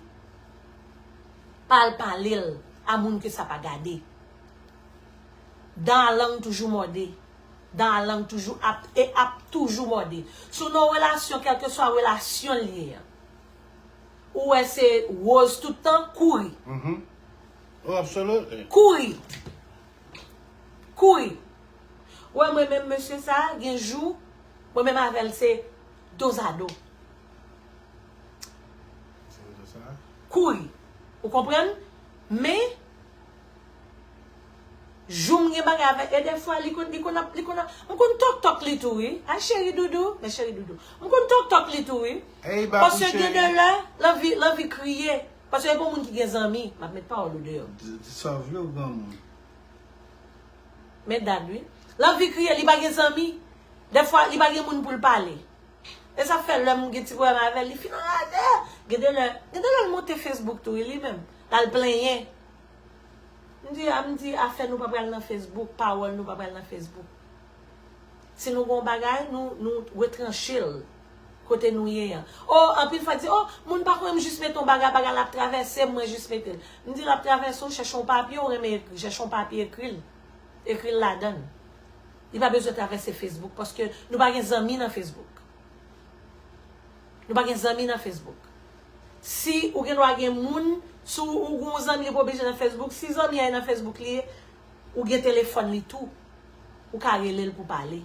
Pa al pale l a moun ke sa pa gade. Dan a lang toujou mòde. Dan a lang toujou ap, e ap toujou mòde. Si w nan yon relasyon, kèlkeswa relasyon l ye an, ou wè se woz tout tan, kouri. Oh, absolutely. Kouri. Kouri. Ou wè mwen menm mesye sa, gen jou, mwen menm avè l se dozado. Kouri. Ou konprann? Men, jou m gen bagay avè l, e dèfwa li konn, li konn ap, li konn ap, m konn tòk tòk li tou, wi. Ay, cheri doudou, men cheri doudou. M konn tòk tòk li tou, wi. Paske gen de lè, l anvi, l anvi kriye. Paske e pa yon moun ki gen zanmi, m ap met pawòl ou deyò. Di, di sa w vle, ou granmoun. Men dad, wi. L anvi kriye, li pa gen zanmi. Dèfwa, li pa gen moun pou l pale. E sa fè lè m gen ti pwoblèm avè l, li fin anrade. Gen de lè, gen de lè l monte Facebook tou, wi, li menm. L al plenyen. M di, a, m di, afè nou pa pral nan Facebook, pawòl nou pa pral nan Facebook. Si nou gen yon bagay, nou, nou retranche l kote nou ye an. O, anpil fwa di, o, moun pa konnen m jis mete yon bagay, bagay la ap travèse m, mwen jis mete l. M di l ap travèse w, chèche yon papye, ou renmen ekri, chèche yon papye, ekri l. Ekri l ladan l. Li pa bezwen travèse Facebook, paske nou pa gen zanmi nan Facebook. Nou pa gen zanmi nan Facebook. Si ou gen dwa gen moun, si ou, ou gen yon zanmi, li pa oblije nan Facebook. Si zanmi a nan Facebook li ye, ou gen telefòn li tou. Ou ka rele l pou pale.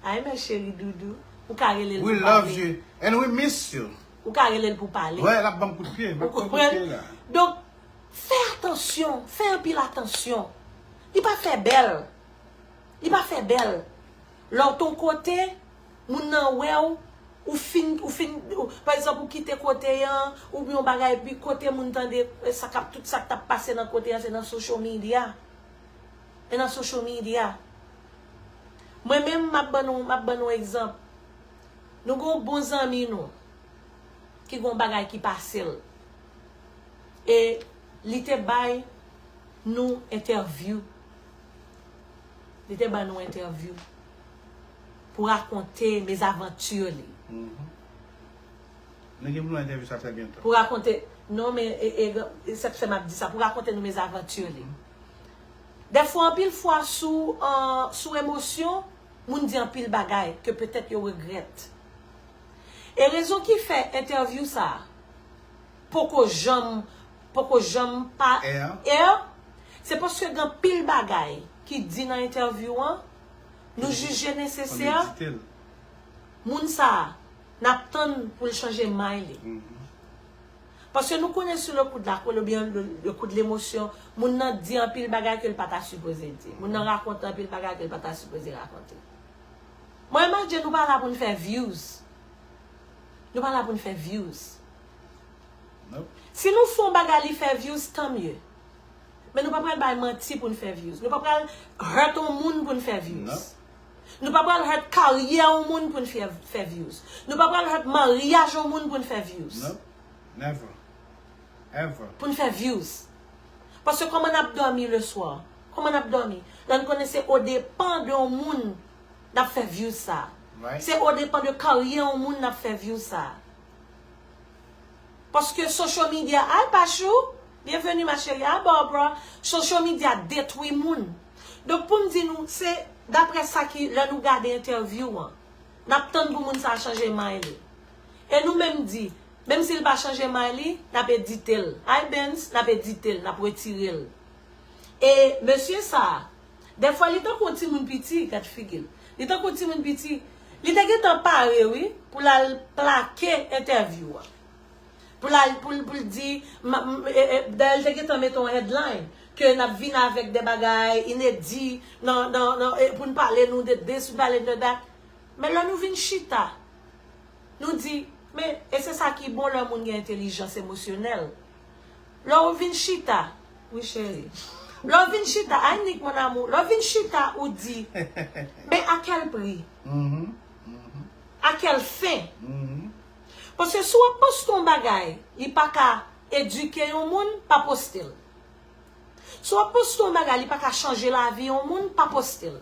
Ay, men cheri doudou. Ou ka rele l pou pale. We love you and we miss you. Ou ka rele l pou pale. Wè, l ap ban m kout pye. M ap pran kout pye la. Donk, fè atansyon. Fè anpil atansyon. Li pa fè bèl. Li pa fè bèl. Lè w t on kote, moun nan wè w, ou fin, ou fin, ou, pa egzanp, ou kite kote an, oubyen yon bagay, epi kote moun tande, e, sa k ap, tout sa k t ap pase nan kote an, se nan social media. E nan social media. Mwen menm, m ap ban nou, m ap ban nou egzanp. Nou gen yon bon zanmi nou ki gen yon bagay ki pase l. E li te bay nou entèvyou. Li te ban nou entèvyou pou rakonte mezavanti li. Nou gen pou nou entèvyou sa trè byento. Pou rakonte, non, men, e, e, e sa k fè m ap di sa, pou rakonte nou mezavanti li. Dèfwa, anpil fwa sou, euh, sou emosyon, moun di anpil bagay ke petèt yo regrèt. E rezon ki fè entèvyou sa a poko janm, poko janm pa air, se paske gen anpil bagay ki di nan entèvyou an, nou jije nesesè moun sa a, n ap tann pou l chanje may li. Paske nou konnen sou le kou de la kòlè oubyen le, le kou de lemosyon, moun nan di anpil bagay ke l pa ta sipoze di. Moun nan rakonte anpil bagay ke l pa ta sipoze rakonte. Mwen, M R J, nou pa la pou n fè views. Nou pa la pou n fè views. Si nou fè yon bagay li fè views, tanmye. Men nou pa pral bay manti pou n fè views. Nou pa pral hurt yon moun pou n fè views. Nou pa pral hurt karyè yon moun pou n fè, fè views. Nou pa pral hurt maryaj yon moun pou n fè views. Never. Ever. Pou n fè views. Paske kòman n ap dòmi le swa? Kòman n ap dòmi? Lè n konnen se o depan de yon moun n ap fè views sa. Se o depan de karyè yon moun n ap fè views sa. Paske social media, hi Pachou, bienvenue ma chérie, hi Barbara, social media detwi moun. Donk pou m di nou, se daprè sa ki, lè nou gade entèvyou an, n ap tann pou moun sa a chanje may li. E nou menm di, menm si l pa chanje may li, n ap edite l. Hi Benz, n ap edite l, n ap retire l. E mesye sa a, dèfwa li tankou yon timoun piti, gad figi l. Li tankou yon timoun piti. Li te gentan pare, wi, pou l al plake entèvyou a. Pou l al, pou l, pou l di, dayè l te gentan mete yon headline, ke n ap vin avèk de bagay inedi, nan, nan, nan, pou n pale nou de this, pou n pale nou de that. Men lè nou vin chita, nou di, men, e se sa ki bon lè moun gen entèlijans emosyonèl. Lè w vin chita, wi cheri. Lè w vin chita, ay Nick mon amour, lè w vin chita ou di, men a kèl pri? A kèl fen? Paske si w ap poste yon bagay, li pa ka edike yon moun, pa poste l. Si w ap poste yon bagay, li pa ka chanje lavi yon moun, pa poste l.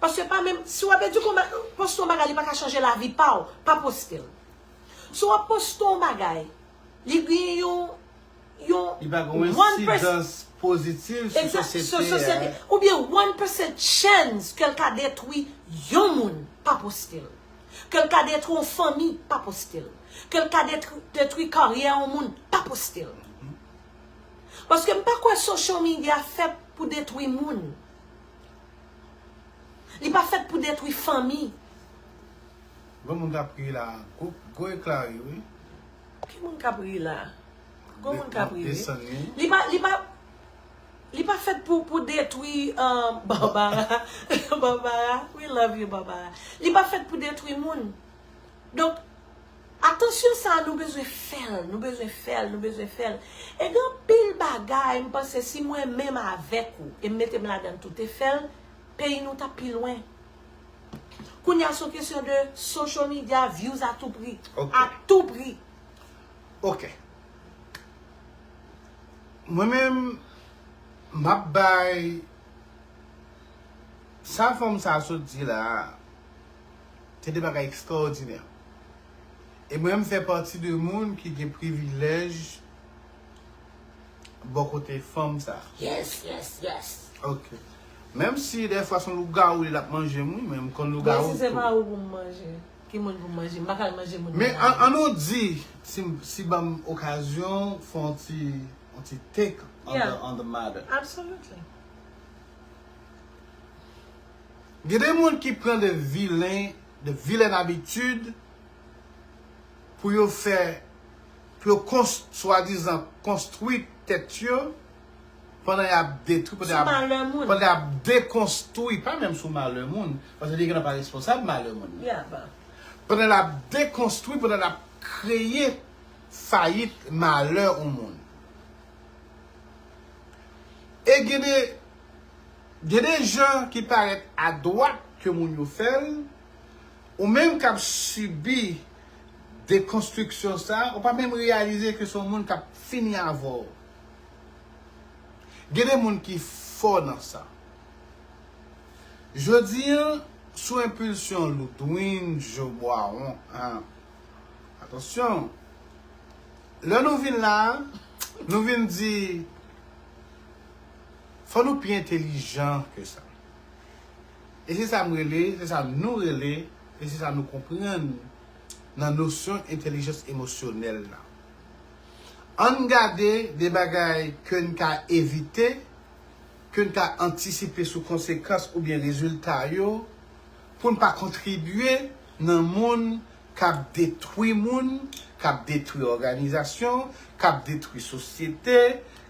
Paske pa menm, si w ap edike yon ba- poste yon bagay, li pa ka chanje lavi pa w, pa poste l. Si w ap poste yon bagay, li gen yon, yon Li pa gen yon insidans pozitif sou sosyete a. Oubyen one percent chance ke l ka detwi yon moun, pa poste l. Ke l ka detwi yon fanmi, pa poste l. Ke l ka detwi, detwi karyè yon moun, pa poste l. Paske m pa kwè social media fèt pou detwi moun. Li pa fèt pou detwi fanmi. Gon moun k ap ri la, gwo, gwo ekla ri wi. Ki moun k ap ri la? Gon moun k ap ri wi. Li pa, li pa, li pa fèt pou, pou detwi, um, Barbara. Barbara, we love you, Barbara. Li pa fèt pou detwi moun. Donk, atansyon sa a, nou bezwen fè l, nou bezwen fè l, nou bezwen fè l. E gen anpil bagay, m panse si mwen menm avèk ou, e m mete m ladan n tou te fè l, peyi nou t ap pi lwen. Kounye a, se yon kesyon de social media, views à tout prix. A tout prix. Ok. Mwen menm, m ap bay sa fanm sa a sot di la a, se de bagay ekstraòdinè. E mwen, m fè pati de moun ki gen privilèj bò kote fanm sa. Yes, yes, yes. Ok. Menm si dèfwa se yon lougawou li l ap manje m wi, men m konn lougawou tou. Bon, si se pa ou pou m manje, ki moun pou m manje? M pa ka al manje moun nan lari. Men an, an nou di, si, si ban m okazyon, fè yon ti, yon ti take on the, on the matter. Absolutely. Gen de moun ki pran de vilen, de vilèn abitid pou yo fè, pou yo kons, swadizan konstwi tèt yo pandan y ap detwi, pandan y ap, pandan y ap dekonstwi, pa menm sou malè moun, paske li gentan pa responsab malè moun nan. Pandan l ap dekonstwi, pandan l ap kreye fayit malè yon moun. E gen de, gen de jan ki parèt adwat ke moun yo fè l, ou menm k ap sibi dekonstriksyon sa, ou pa menm reyalize ke se yon moun k ap fini avè w. Gen de moun ki fò nan sa. Jodi an, sou enpilsyon Ludwin Joe Boiron, an, atansyon, lè nou vin la a, nou vin di, Fò nou pi entèlijan ke sa. E se sa m rele, se sa nou rele, e se sa nou konprann nan nosyon entèlijans emosyonèl la. Ann gade de bagay ke n ka evite, ke n ka antisipe sou konsekans oubyen rezilta yo, pou n pa kontribye nan moun k ap detwi moun, k ap detwi òganizasyon, k ap detwi sosyete,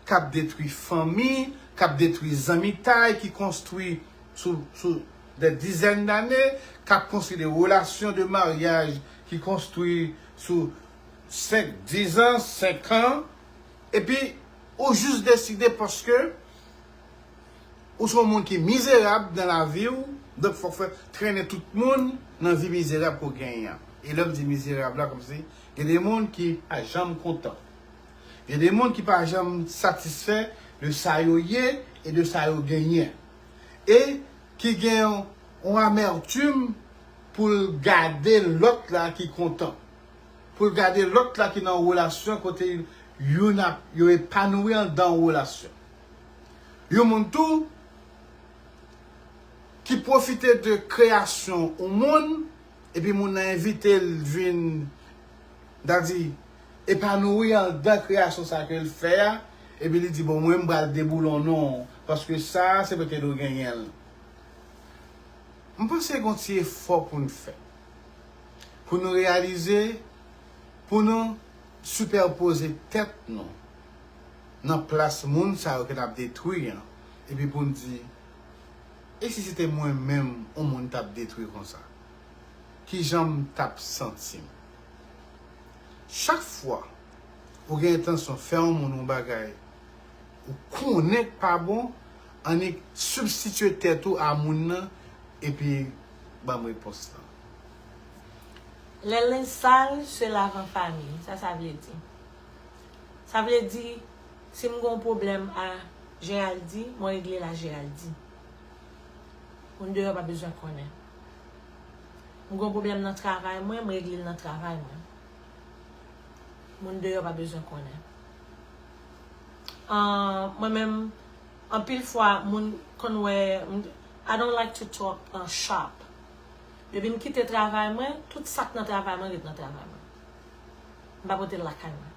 k ap detwi fanmi, k ap detwi zanmitay ki konstwi sou, sou des dizaines d'années, k ap konstwi de relasyon de maryaj ki konstwi sou senk, diz an, senk an, epi ou jis deside paske ou se yon moun ki mizerab nan lavi w, donk fòk fè trennen tout moun nan vi mizerab ke w genyen an. E lè m di mizerab la, kòmsi gen de moun ki pa janm kontan. Gen de moun ki pa janm satisfè de sa yo ye e de sa yo genyen. E ki gen yon, yon amètim pou l gade lòt la ki kontan. Pou l gade lòt la ki nan yon relasyon kote youn ap, yo epanoui anndan yon relasyon. Yon moun tou ki pwofite de kreyasyon yon moun, epi moun nan envite l vin, ta di, epanoui anndan kreyasyon sa ke l fè a, epi li di, bon, mwen, m pral deboule w non, paske sa, se pètèt ou genyen l. M panse gen yon ti efò pou n fè. Pou nou reyalize, pou nou sipèpoze tèt nou nan plas moun sa yo ke n ap detwi an, epi pou n di, e si se te mwen menm yon moun t ap detwi konsa? Kijan m t ap santi m? Chak fwa ou gen entansyon fè yon moun yon bagay, ou konnen k pa bon, annik sibstitye tèt ou a moun nan, epi ban m repons lan. Lè lenj sal se lave an fanmi, sa sa vle di? Sa vle di, si m gen yon pwoblèm a Geraldi, mwen regle l a Geraldi. Moun deyò pa bezwen konnen. M gen yon pwoblèm nan travay mwen, m regle l nan travay mwen. Moun deyò pa bezwen konnen. Ahh, mwen menm, anpil fwa, moun konn wè, m, I don't like to talk uh, shop. Depi m kite travay mwen, tout sa k nan travay mwen ret nan travay mwen. M pa pote l lakay mwen.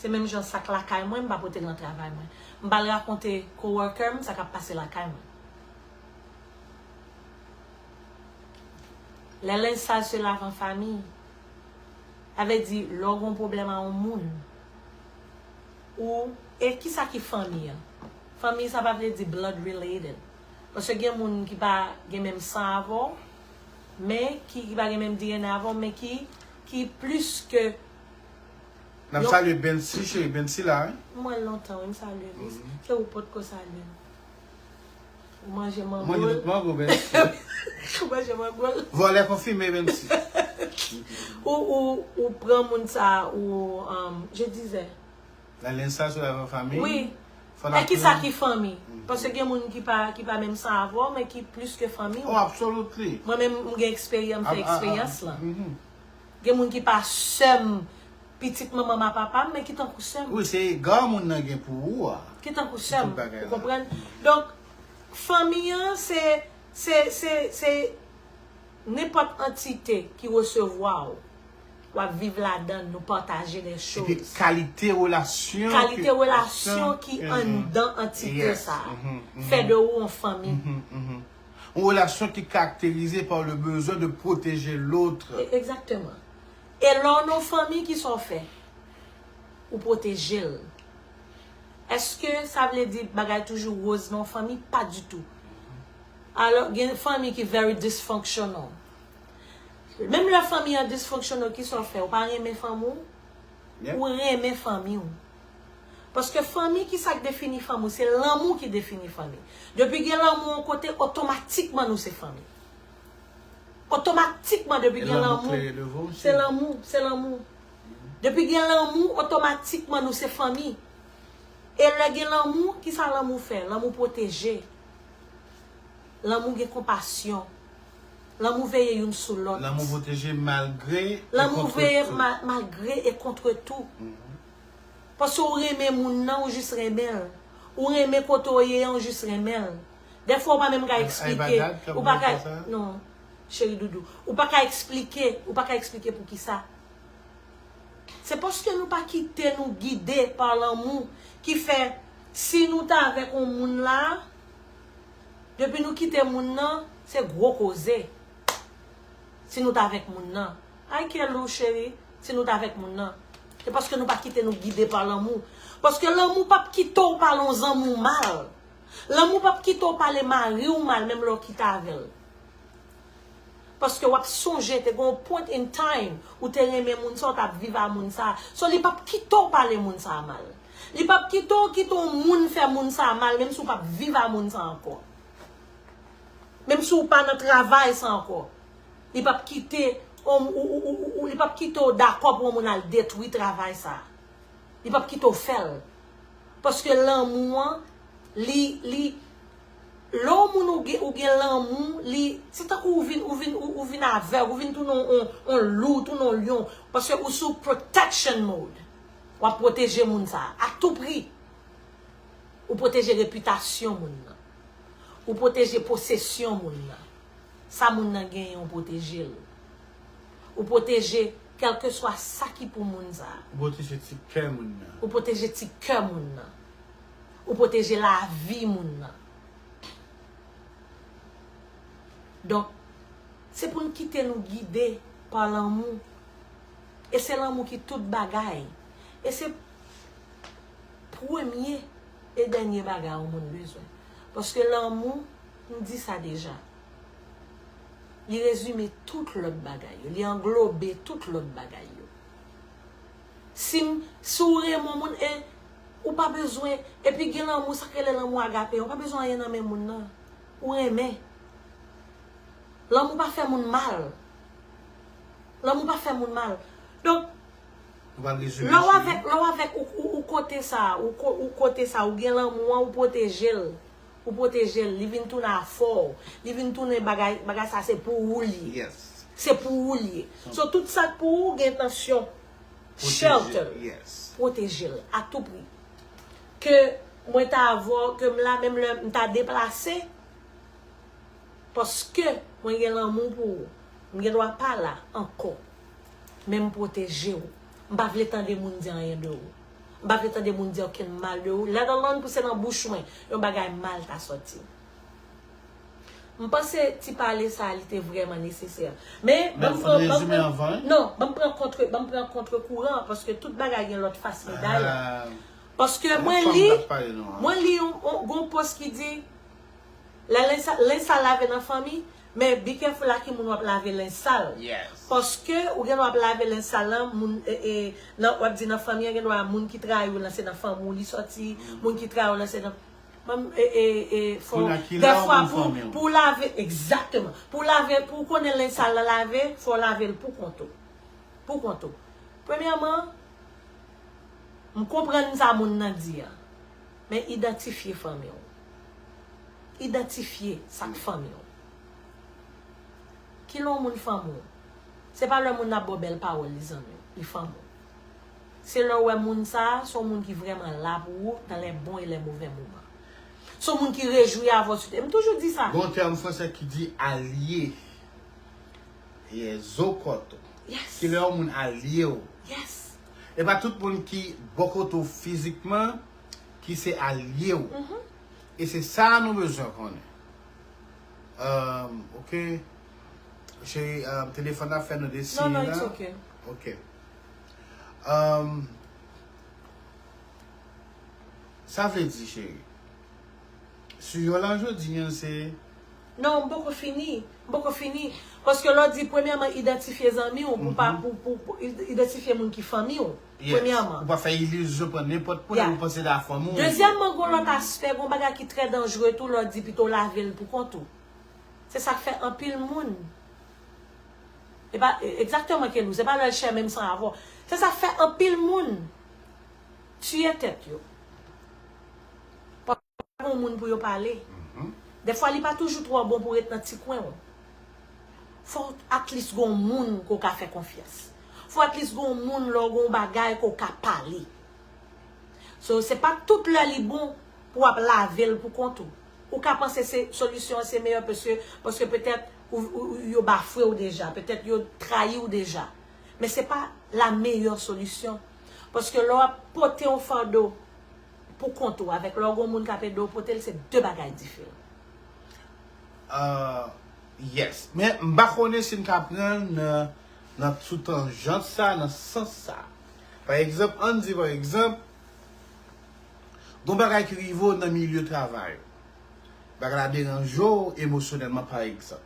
Se menm jan sa k lakay mwen, m pa pote l nan travay mwen. M pa al rakonte coworker m sa k ap pase lakay mwen. Lè lenj sal se lave an fanmi. Sa vle di, lè w gen yon pwoblèm a yon moun, ou, e kisa ki fanmi an? Fanmi sa pa vle di blood related. Paske gen moun ki pa gen menm san avè w, men ki, ki pa gen menm D N A avè w, men ki, ki plis ke N ap salye Bensi, cheri, Bensi la, wi. M wè l lontan, wi, m salye l, wi. Se ou potko salye l. Ou manje mango. Manje tout mango, Bensi. Ou manje mango. Vòlè konfime, Bensi. Ou, ou, ou pran moun sa, ou, um, je disais. La lenj sal se lave an fanmi. Wi. E kisa ki fanmi? Paske gen moun ki pa, ki pa menm san avè w, men ki plis ke fanmi w. Oh, absolutely. Mwen menm, m gen eksperyans, m fè eksperyans lan. Gen moun ki pa sè m, pitit manman m a papa m, men ki tankou sè m. Wi, se ega moun nan gen pou ou a. Ki tankou sè m, ou konprann? Donk, fanmi an, se, se, se, se nenpòt antite ki resevwa w. W ap viv ladan l, nou pataje de choz. Epi kalite relasyon. Kalite relasyon ki anndan antite sa a. Fè de ou yon fanmi. Yon relasyon ki karakterize pa le bezwen de pwoteje lòt. Egzakteman. E lè w nan yon fanmi, kisa w fè? Ou pwoteje l. Èske sa vle di bagay toujou woz nan yon fanmi? Pa ditou. Alò, gen fanmi ki very dysfunctional. Menm lè fanmi an dysfunctional, kisa w fè? Ou pa renmen fanmi w? Ou renmen fanmi w. Paske fanmi, kisa k defini fanmi w? Se lanmou ki defini fanmi. Depi gen lanmou yon kote, otomatikman nou se fanmi. Otomatikman, depi gen lanmou, se lanmou, se lanmou. Depi gen lanmou, otomatikman nou se fanmi. E lè gen lanmou, kisa lanmou fè? Lanmou pwoteje. Lanmou gen konpasyon. Lanmou veye youn sou lòt. Lanmou pwoteje malgre e kontre tou. Lanmou veye malgre e kontre tou. Paske ou renmen moun nan, ou jis renmen l. Ou renmen kote w ye an, ou jis renmen l. Dèfwa ou pa menm ka eksplike. Ou pa ka, non, cheri doudou. Ou pa ka eksplike, ou pa ka eksplike poukisa. Se paske nou pa kite nou gide pa lanmou ki fè si nou ta avèk yon moun la, depi nou kite moun nan, se gwo koze. Si nou ta avèk moun nan. Ay, Kelou, cheri, si nou ta avèk moun nan. Se paske nou pa kite nou gide pa lanmou. Paske lanmou p ap kite w pale yon zanmi w mal. Lanmou p ap kite w pale mari w mal, menm lè w kite avè l. Paske w ap sonje, te gen yon point in time, ou te renmen moun sa, ou t ap viv a moun sa. So, li p ap kite w pale moun sa mal. Li p ap kite w kite yon moun fè moun sa mal, menm si w p ap viv a moun sa ankò. Menm si w pa nan travay sa ankò, li p ap kite, ou, ou, ou, ou, ou, li p ap kite w dakò pou yon moun al detwi travay sa. Li p ap kite w fè l. Paske lanmou an, li, li, lè yon moun ou gen, ou gen lanmou, li, se tankou ou vin, ou vin, ou, ou vin avèg, ou vin tounen yon, yon, yon lou, tounen yon lyon. Paske ou sou protection mode. W ap pwoteje moun sa a, a tou pri. Ou pwoteje repitasyon moun nan. Ou pwoteje posesyon moun nan. Sa moun nan genyen, ou pwoteje l. Ou pwoteje kèlkeswa sa ki pou moun sa a. Ou pwoteje ti kè moun nan. Ou pwoteje ti kè moun nan. Ou pwoteje lavi moun nan. Donk, se pou n kite nou gide pa lanmou. E se lanmou ki tout bagay. E se premye e dènye bagay yon moun bezwen. Paske lanmou, m di sa deja, li rezime tout lòt bagay yo, li anglobe tout lòt bagay yo. Si m, si w renmen yon moun, e ou pa bezwen, epi gen lanmou, sa k rele lanmou agape, ou pa bezwen anyen nan men moun nan. Ou renmen. Lanmou pa fè moun mal. Lanmou pa fè moun mal. Donk, lè w avèk, lè w avèk ou, ou, ou kote sa, ou, ko- ou kote sa, ou gen lanmou an, ou pwoteje l. Ou pwoteje l, li vin tounen afè w. Li vin tounen bagay, bagay sa se pou ou li ye. Se pou ou li ye. So, tout sa k pou ou gen entansyon. Shelter. Pwoteje l a tou pri. Ke mwen ta avè w, ke m la, menm lè m ta deplase, paske mwen gen lanmou pou ou. M gen dwa pa la ankò. Men m pwoteje w. M pa vle tande moun di anyen de ou. M pa vle tande moun di okenn mal de ou. Let alone pou se nan bouch mwen yon bagay mal ta sòti. M panse ti pale sa a, li te vrèman nesesè. Men, ban m pran, ban m pran, non, ban m pran kontre, ban m pran kontre kouran, paske tout bagay gen lòt fas meday la. Paske mwen li, mwen li yon, yon, gon post ki di, lè lenj sa-, lenj sal lave nan fanmi, men be careful a ki moun w ap lave lenj sal. Paske ou gen dwa ap lave lenj sal lan, moun, e, e, nan, w ap di nan fanmi an, gen dwa moun ki trayi w lan se nan fanmi w li sòti, moun ki trayi w lan se nan Ban m, e, e, e, fò, dèfwa pou, pou lave, egzakteman. Pou lave, pou w konnen lenj sal lan lave, fò w lave l pou kont ou. Pou kont ou. Premyèman, m konprann sa moun nan di a. Men idantifye fanmi w. Idantifye sa k fanmi w. Kilè yon moun fanmi w? Se pa lè moun nan ap ba w bèl pawòl li zanmi w, li fanmi w. Se lè w wè moun sa a, se yon moun ki vrèman la pou ou dans les bons et les mauvais moments. Se yon moun ki rejwi avè w sou tè. M toujou di sa. Gon tèm fransè ki di alye. Ye zo kòt ou. Kilè yon moun alye w. E pa tout moun ki bò kote w fizikman ki se alye w. E se sa nou bezwen konnen. Um, ok. Cheri, um, telefòn ap fè nou de siy la. Non, non, it's ok. Ok. Um, sa vle di, cheri, sijè la jodi an se... Non, m poko fini. M poko fini. Paske lè w di, premyèman, idantifye zanmi w, pou pa, pou, pou, pou id- idantifye moun ki fanmi w. Premyèman. Ou pa fè ilizyon pran nenpòt moun, ou panse la fanmi w. Dezyèmman, gon lòt aspè, gon bagay ki trè danjre tou, lè w di pito w lave l pou kont ou. Se sa k fè anpil moun. E pa, e, egzakteman, Kelou, se pa lè l chè menm san avè w. Se sa k fè anpil moun tiye tèt yo. Pa gon moun pou yo pale. Dèfwa, li pa toujou twò bon pou ret nan ti kwen w. Fò at least gon moun ke w ka fè konfyans. Fò at least gon moun lè w gon bagay ke w ka pale. So, se pa tout lè li bon w ap lave l pou kont ou. Ou ka panse se solisyon an se meyè paske, paske petèt ou, ou, ou- yo bafwe w deja, petèt yo trayi w deja. Men se pa la meyè solisyon. Paske lè w ap pote yon fado pou kont ou avèk lè w gen yon moun k ap ede w pote l, se de bagay diferan. Uh, yes. Men m pa konnen si m ka pran nan, nan sou tanjant sa, nan sans sa. Pa egzanp, ann di pa egzanp, gon bagay ki rive w nan milye travay ou. Bagay la deranje w emosyonèlman pa egzanp.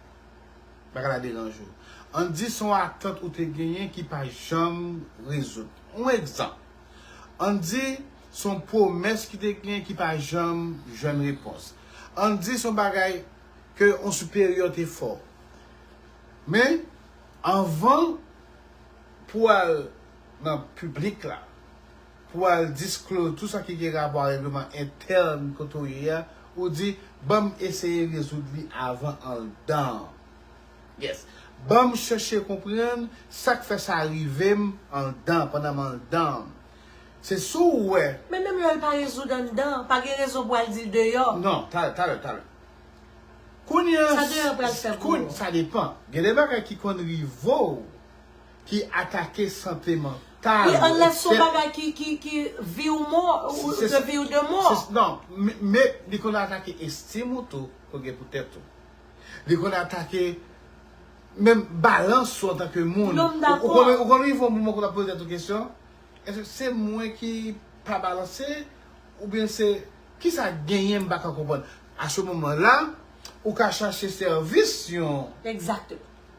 Bagay la deranje w. Ann di se yon atant ou te genyen ki pa janm rezoud. Yon egzanp. Ann di se yon pwomès ki te genyen ki pa janm jwenn repons. Ann di se yon bagay ke yon siperyè te fè w. Men, anvan pou al nan piblik la, pou al disclose tout sa ki gen rapò a regleman entèn kote w ye a, ou di, ban m eseye rezoud li avan anndan. Yes. Ban m chèche konprann sa k fè sa rive m anndan, pandan m anndan. Se si w wè. Men menm lè l pa rezoud anndan, pa gen rezon pou al di l deyò. Non, talè, talè, talè. Kounye a, Sa deyò pral fè pou koun- ou? Sa depan. Gen de bagay ki konn rive w ki atake sante mantal. Wi, unless se yon Te- bagay ki, ki, ki vi ou mò, ou Se- de vi ou de mò. se- Non, men men li konn atake estim ou tou, ke w gen pou tèt ou. Li konn atake menm balans ou antanke moun. Non, m Ou- dakò. Ou konn ou konn rive yon moman kote w ap poze tèt ou kesyon, èske se mwen ki pa balanse? Oubyen se kisa k genyen m pa ka konprann? A se moman la, ou ka chache sèvis yon Exactly.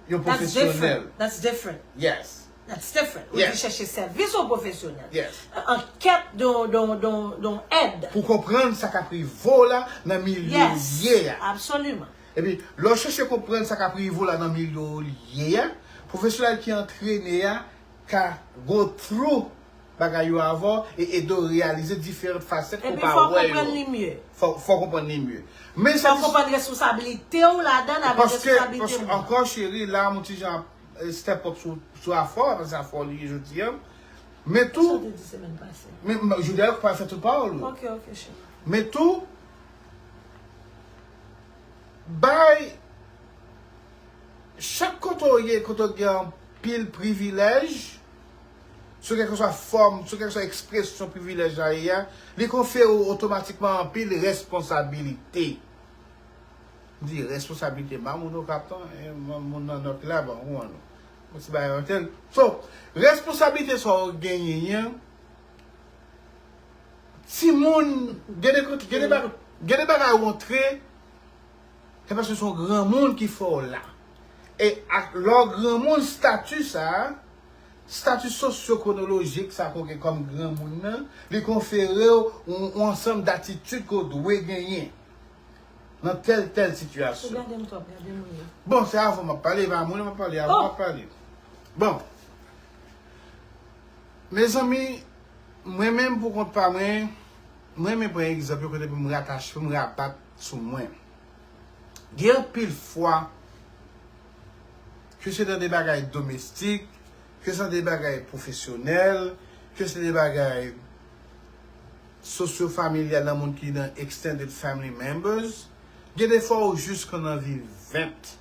yon That's pwofesyonèl. different. That's different. Yes. That's different. Ou Yeah. di chèche sèvis yon pwofesyonèl. Yes. An kèt de, de, de, de èd. Pou konprann sa k ap rive w la nan milye Yes. w ye a. Absolument. Epi, lè w chèche konprann sa k ap rive w la nan milye w ye a, pwofesyonèl ki antrene a ka go through bagay yo avè w e ede w reyalize diferan fasèt ke w Epi pa fò w wè konprann yo. Li mye. Fò, fò w konprann li mye. Men Fò w konprann responsablite w ladan avèk Paske, responsabilite paske w. Ankò, cheri, la, m ti jan ap, eh, step up sou, sou afè w, paske afè w li ye jodi a. Men Sa tou, te di semèn pase. men, men, jodi a, yo pa fè tout pawòl ou. Ok, ok, cheri. Men tou, bay, chak kote w ye, kote w gen anpil privilèj, sou kèlkeswa fòm, sou kèlkeswa ekspresyon privilèj la ye a, li konfere w otomatikman anpil responsabilite. M di responsabilite, m pa moun Okap non, e, moun nan Nò ki la, bon, ou wè non. Mwen se bagay anten. So, responsabilite sa w genyen an, timoun, gen de, gen de, bag- gen de bagay ou antre, se paske se yon granmoun ki fè w la. E ak lè w granmoun, stati sa, stati sosyo-ekwonolojik sa ke w gen kòm granmoun nan, li konfere w yon, yon ansanm datitid ke w dwe genyen nan tèl, tèl Ou sitiyasyon. Gade m twòp, gade moun yo. Bon, se avè w m ap pale, e pa moun m ap pale, avè w Oh. m ap pale. Bon. Mezanmi, mwen menm pou kont pa mwen, mwen menm pran egzanp yo kote pou m ratache, pou m rabat sou mwen. Gen anpil fwa, ke se nan de bagay domestik, ke se nan de bagay pwofesyonèl, ke se de bagay sosyo-familyal nan moun ki nan extended family members, gen de fwa ou jis konn anvi vent.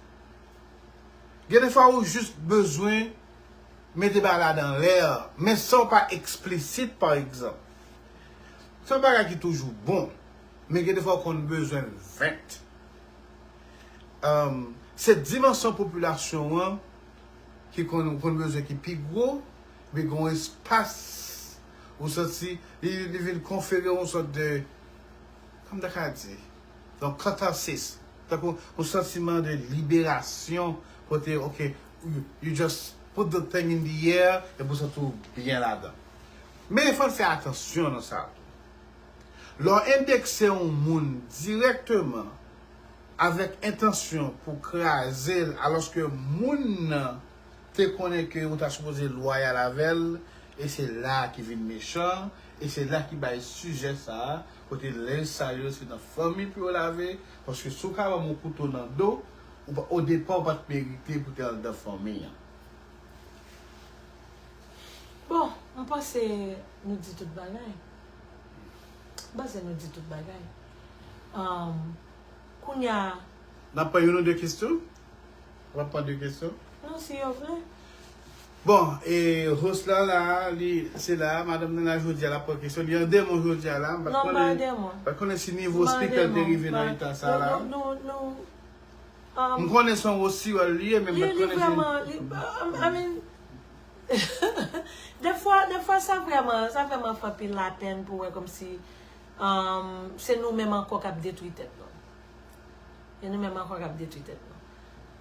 Gen de fwa ou jis bezwen mete bagay la nan lè, men san w pa eksplisit, pa egzanp. Se yon bagay ki toujou bon, men gen de fwa ou konn bezwen vent. Um, se dimansyon popilasyon an ki konn, ou konn bezwen ki pi gwo, men gen yon espas ou santi li, li vin konfere yon sòt de, kòman m ta ka di, yon catharsis, tankou yon santiman de liberasyon, kote, ok, you, you just put the thing in the air, epi w santi w byen ladan. Men fò n fè atansyon nan sa tou. Lè w endekse yon moun dirèkteman avèk entansyon pou kraze l, alòske moun nan te konnen ke ou ta sipoze lwayal avè l, e se la ki vin mechan, e se la ki bay sijè sa a, kote lenj sal yo se nan fanmi pou yo lave, paske si w ka ban m yon kouto nan do, ou pa, o depa ou pa t merite pou te anndan fanmi an. Bon, m panse nou di tout bagay. M panse nou di tout bagay. Um, kounye a. N ap pran youn ou de kesyon? W ap pran de kesyon? Non, si yo vle. Bon, e host la la, li se la, madanm nan la jodi a, l ap pran kesyon. Li an demon jodi a la. M pa t konnen, pa t konnen si nivo speaker te rive nan eta sa la. M konnen se yon host sirèl li ye, men m pa t konnen si. Li vrèman, li, I mean, defwa, defwa sa vrèman, sa vrèman fè anpil lapenn pou wè kòmsi um, se nou menm ankò k ap detwi tèt nou. Se nou menm ankò k ap detwi tèt nou.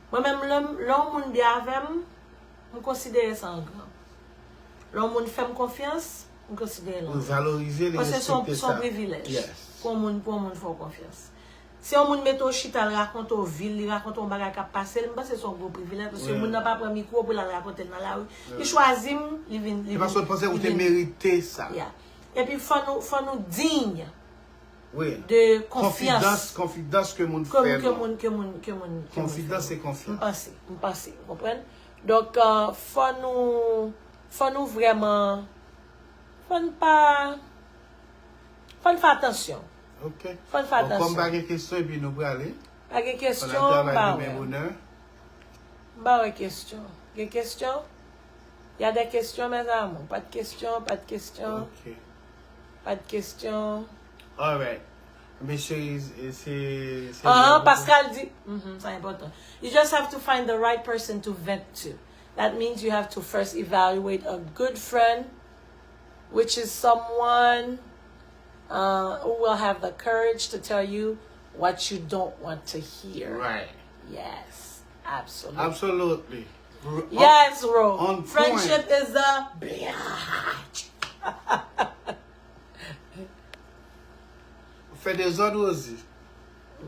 Mwen menm, lè m- lè yon moun byen avè m, m konsidere sa an gran. Lè yon moun fè m konfyans, m konsidere l an gran. Ou valorize li, respekte sa. Paske se yon privilèj pou yon moun, pou yon moun fè w konfyans. Si yon moun mete w chita, l rakonte w vi l, li rakonte w yon bagay k ap pase l, m panse se yon gwo privilèj, paske moun nan pa pran mikwo pou l al rakonte l nan lari. Li chwazi m, li vin, li vin. Se paske l panse ou te merite sa. Yeah. Epi fò nou, fò nou diy de konfyans. Konfidans, konfidans ke moun fè nou. Ke moun, ke moun, ke moun, ke moun fè nou. Konfidans se konfyans. M panse, m panse, ou konprann? Donk, euh, fò nou, fò nou vrèman, fò n pa, fò n fè atansyon. Ok. Fò n fè atansyon. Bon, kòm pa gen kesyon epi nou prale. Pa gen kesyon, m pa wè. M pa wè kesyon. Gen kesyon? Y a des questions, mes amours? Pa t kesyon, pa t kesyon. Ok. Pa t kesyon. Alright. Mesye, se, se. Ah, Pascal di, mhm, sa enpòtan. You just have to find the right person to vent to. That means you have to first evaluate a good friend, which is someone uh, who will have the courage to tell you what you don't want to hear. Right. Yes, absolutely. Absolutely. Yes, Ro. Friendship is a bitch. Fè dezòd, Rosie.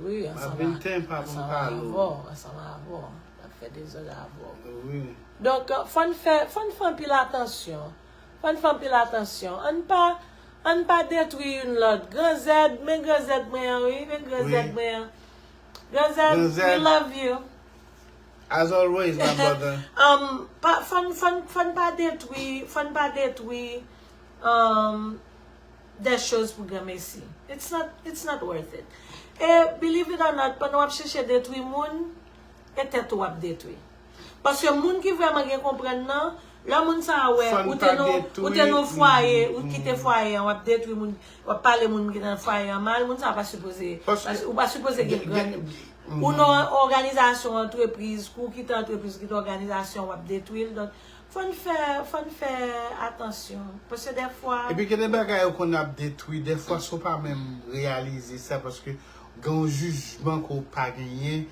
Wi, ansanm avè w, ansanm avè w, l ap fè dezòd avè w. Wi. Donk, fò n fè, fò n fè anpil atansyon. Fò n fè anpil atansyon. Ann pa, ann pa detwi youn lòt. Gran Zèd, men Gran Zèd mwen an, wi, men Gran Zèd mwen an. Gran Zèd, we love you. As always, my brother. Um, pa, fò n, fò n, fò n pa detwi, fò n pa detwi, um, des choses pou granmesi. It's not, it's not worth it. E, believe it or not, pandan w ap chèche detwi moun, e tèt ou w ap detwi. Paske moun ki vrèman gen konprann nan, lè moun sa a wè ou te nan, ou te nan fwaye, ou kite fwaye an, w ap detwi moun, w ap pale moun ki nan fwaye an mal, moun sa a pa sipoze, ou pa sipoze gen gran. Ou nan òganizasyon, antrepriz, kou w kite antrepriz, kite òganizasyon, w ap detwi l. Donk, Fò n fè, fò n fè atansyon. Paske dèfwa. Epi gen de bagay yo konn ap detwi. Dèfwa, si w pa menm reyalize sa, paske gen yon jijman ke w pa genyen,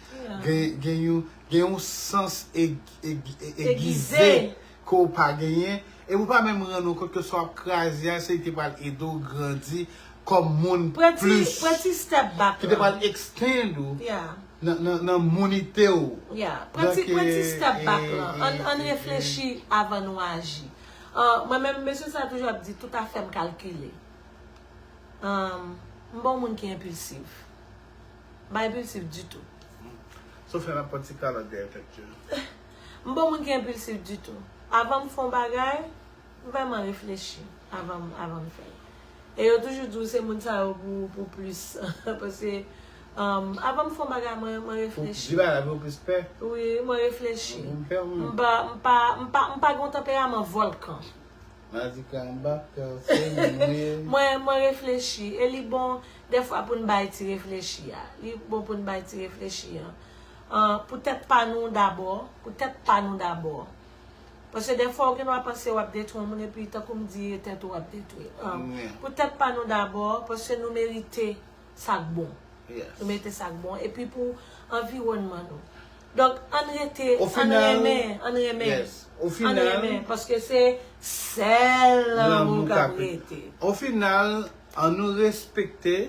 gen, gen yon, gen yon sans e, e, e, egize ke w pa genyen, epi w pa menm rann ou kont ke sa w ap kraze a, se li ki pral ede w grandi kòm moun plis, ki te pral extend ou nan, nan, nan mounite w. Yeah. Pran ti, pran ti step back lan. Ann, ann reflechi avan nou aji. Ah, mwen menm, mesye sa toujou ap di, tout afè m kalkile. Ah, m pa yon moun ki enpilsif. M pa enpilsif ditou. Sof lè n ap pran ti kalòt dèyè tèt yo. M pa yon moun ki enpilsif ditou. Avan m fè yon bagay, m vrèman reflechi avan m, avan m fè l. E yo toujou di w se moun sa yo pou, pou plis. Paske, um, avan m fè yon bagay, mwen, mwen reflechi. Di bagay la pou yo plis pè. Wi, mwen reflechi. Mwen pè, wi. M pa, m pa, m pa, m pa gen yon tanperaman vòlkan. Mwen, mwen reflechi. E li bon, dèfwa, pou n bay ti reflechi a. Li bon pou n bay ti reflechi a. Ah, pou tèt pa nou dabò. Pou tèt pa nou dabò. Paske dèfwa ou gendwa panse w ap detwi yon moun epi tankou m di e tèt ou w ap detwi. Pou tèt pa nou dabò, paske nou merite sa k bon. Nou merite sa k bon. Epi pou anviwònman nou. Donk, ann rete, ann renmen, ann renmen. Ann renmen, paske se sèl lanmou k ap rete. Ofinal, ann nou respekte.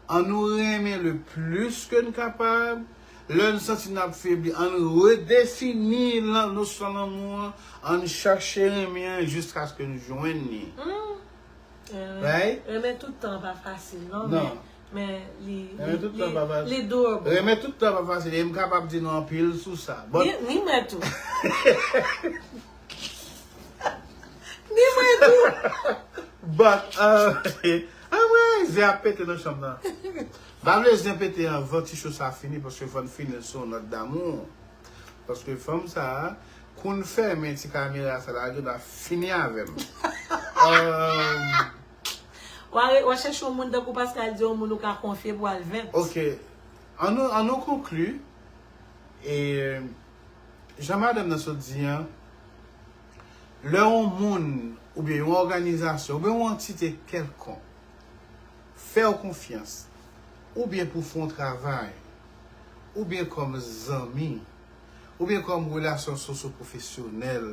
Ann nou renmen le plis ke n kapab. Lè n santi n ap febli, ann redefini lan-, nosyon lanmou an. Ann chache renmen an jiskaske n jwenn li. Right? Renmen tout tan pa fasil, non? Non. Men, men li, li, li, li doable. Renmen tout tan pa fasil. E m kapab di nou anpil sou sa. Ni, ni mwen tou. Ni mwen tou. But, uh, anmwey, ze ap pete nan chanm nan. M pa vle zen pete anvan ti show sa fini, paske fò n fini l sou yon nòt damou. Paske fanm sa a, kou n fèmen ti kamera sa la, li va fini avè m. Um, Wa re- wa chèche yon moun tankou Pascal di yon moun ou ka konfye pou al vent. Ok. An nou, an nou konkli. E jan madanm nan sot di an, lè yon moun oubyen yon òganizasyon oubyen yon antite kèlkonk fè w konfyans, oubyen pou fè yon travay, oubyen kòm zanmi, oubyen kòm relasyon sosyo-pwofesyonèl,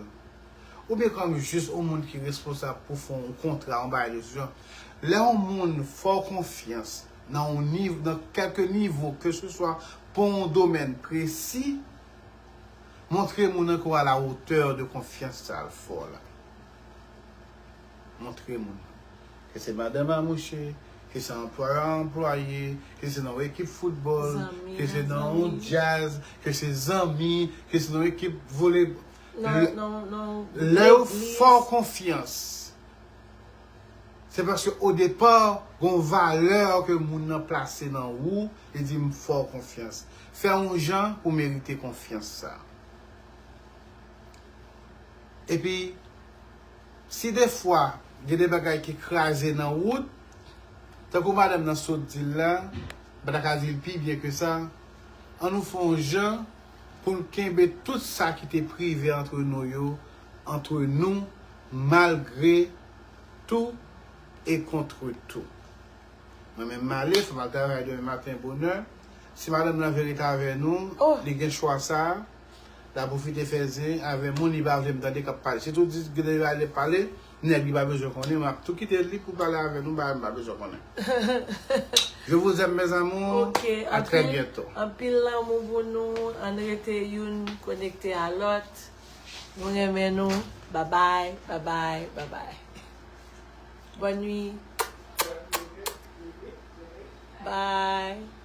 oubyen kòm jis yon moun ki responsab pou fè yon kontra, yon bagay de jan. Lè yon moun fè w konfyans nan yon niv, nan kèlke nivo, ke se swa pou yon domèn presi, montre moun nan ke w a la wotè de konfyans sa l fè w la. Montre moun nan. Ke se madanm a mouche, ke se anplwayè a anplwaye, ke se nan yon ekip foutbòl, Zanmi, ke se nan nan yon zanmi. Djaz, ke se zanmi, ke se nan yon ekip vole. Non, Lè- non, non. Lè yo Legliz. fè w konfyans, se paske o depa, gon valè ke moun nan plase nan ou, li di m fè w konfyans. Fè yon jan pou merite konfyans sa. Epi, si defwa, gen de bagay ki kraze nan wout, tankou madanm nan sot di l la, m pa ta ka di l pi byen ke sa, an nou fè yon jan pou n kenbe tout sa ki te prive antre nou yo, antre nou, malgre tou e kontre tou. Mwen menm m ale, fò m al travay demen maten bonè. Si madanm nan vle ret avè nou, Oh. Li gen chwa sa. L a pwofite fè zen avè moun li pa vle m tande k ap pale. Si tou di gen de bagay li pale, nèg li pa bezwen konnen, m ap tou kite li pou pale avè nou, bagay m pa bezwen konnen. Je vous aime, mes amours. Ok, À très anpil, bientôt. Anpil lanmou pou nou. Ann rete youn konekte a lòt. Nou renmen nou. Babay, babay, babay. Bonne nuit. Bye.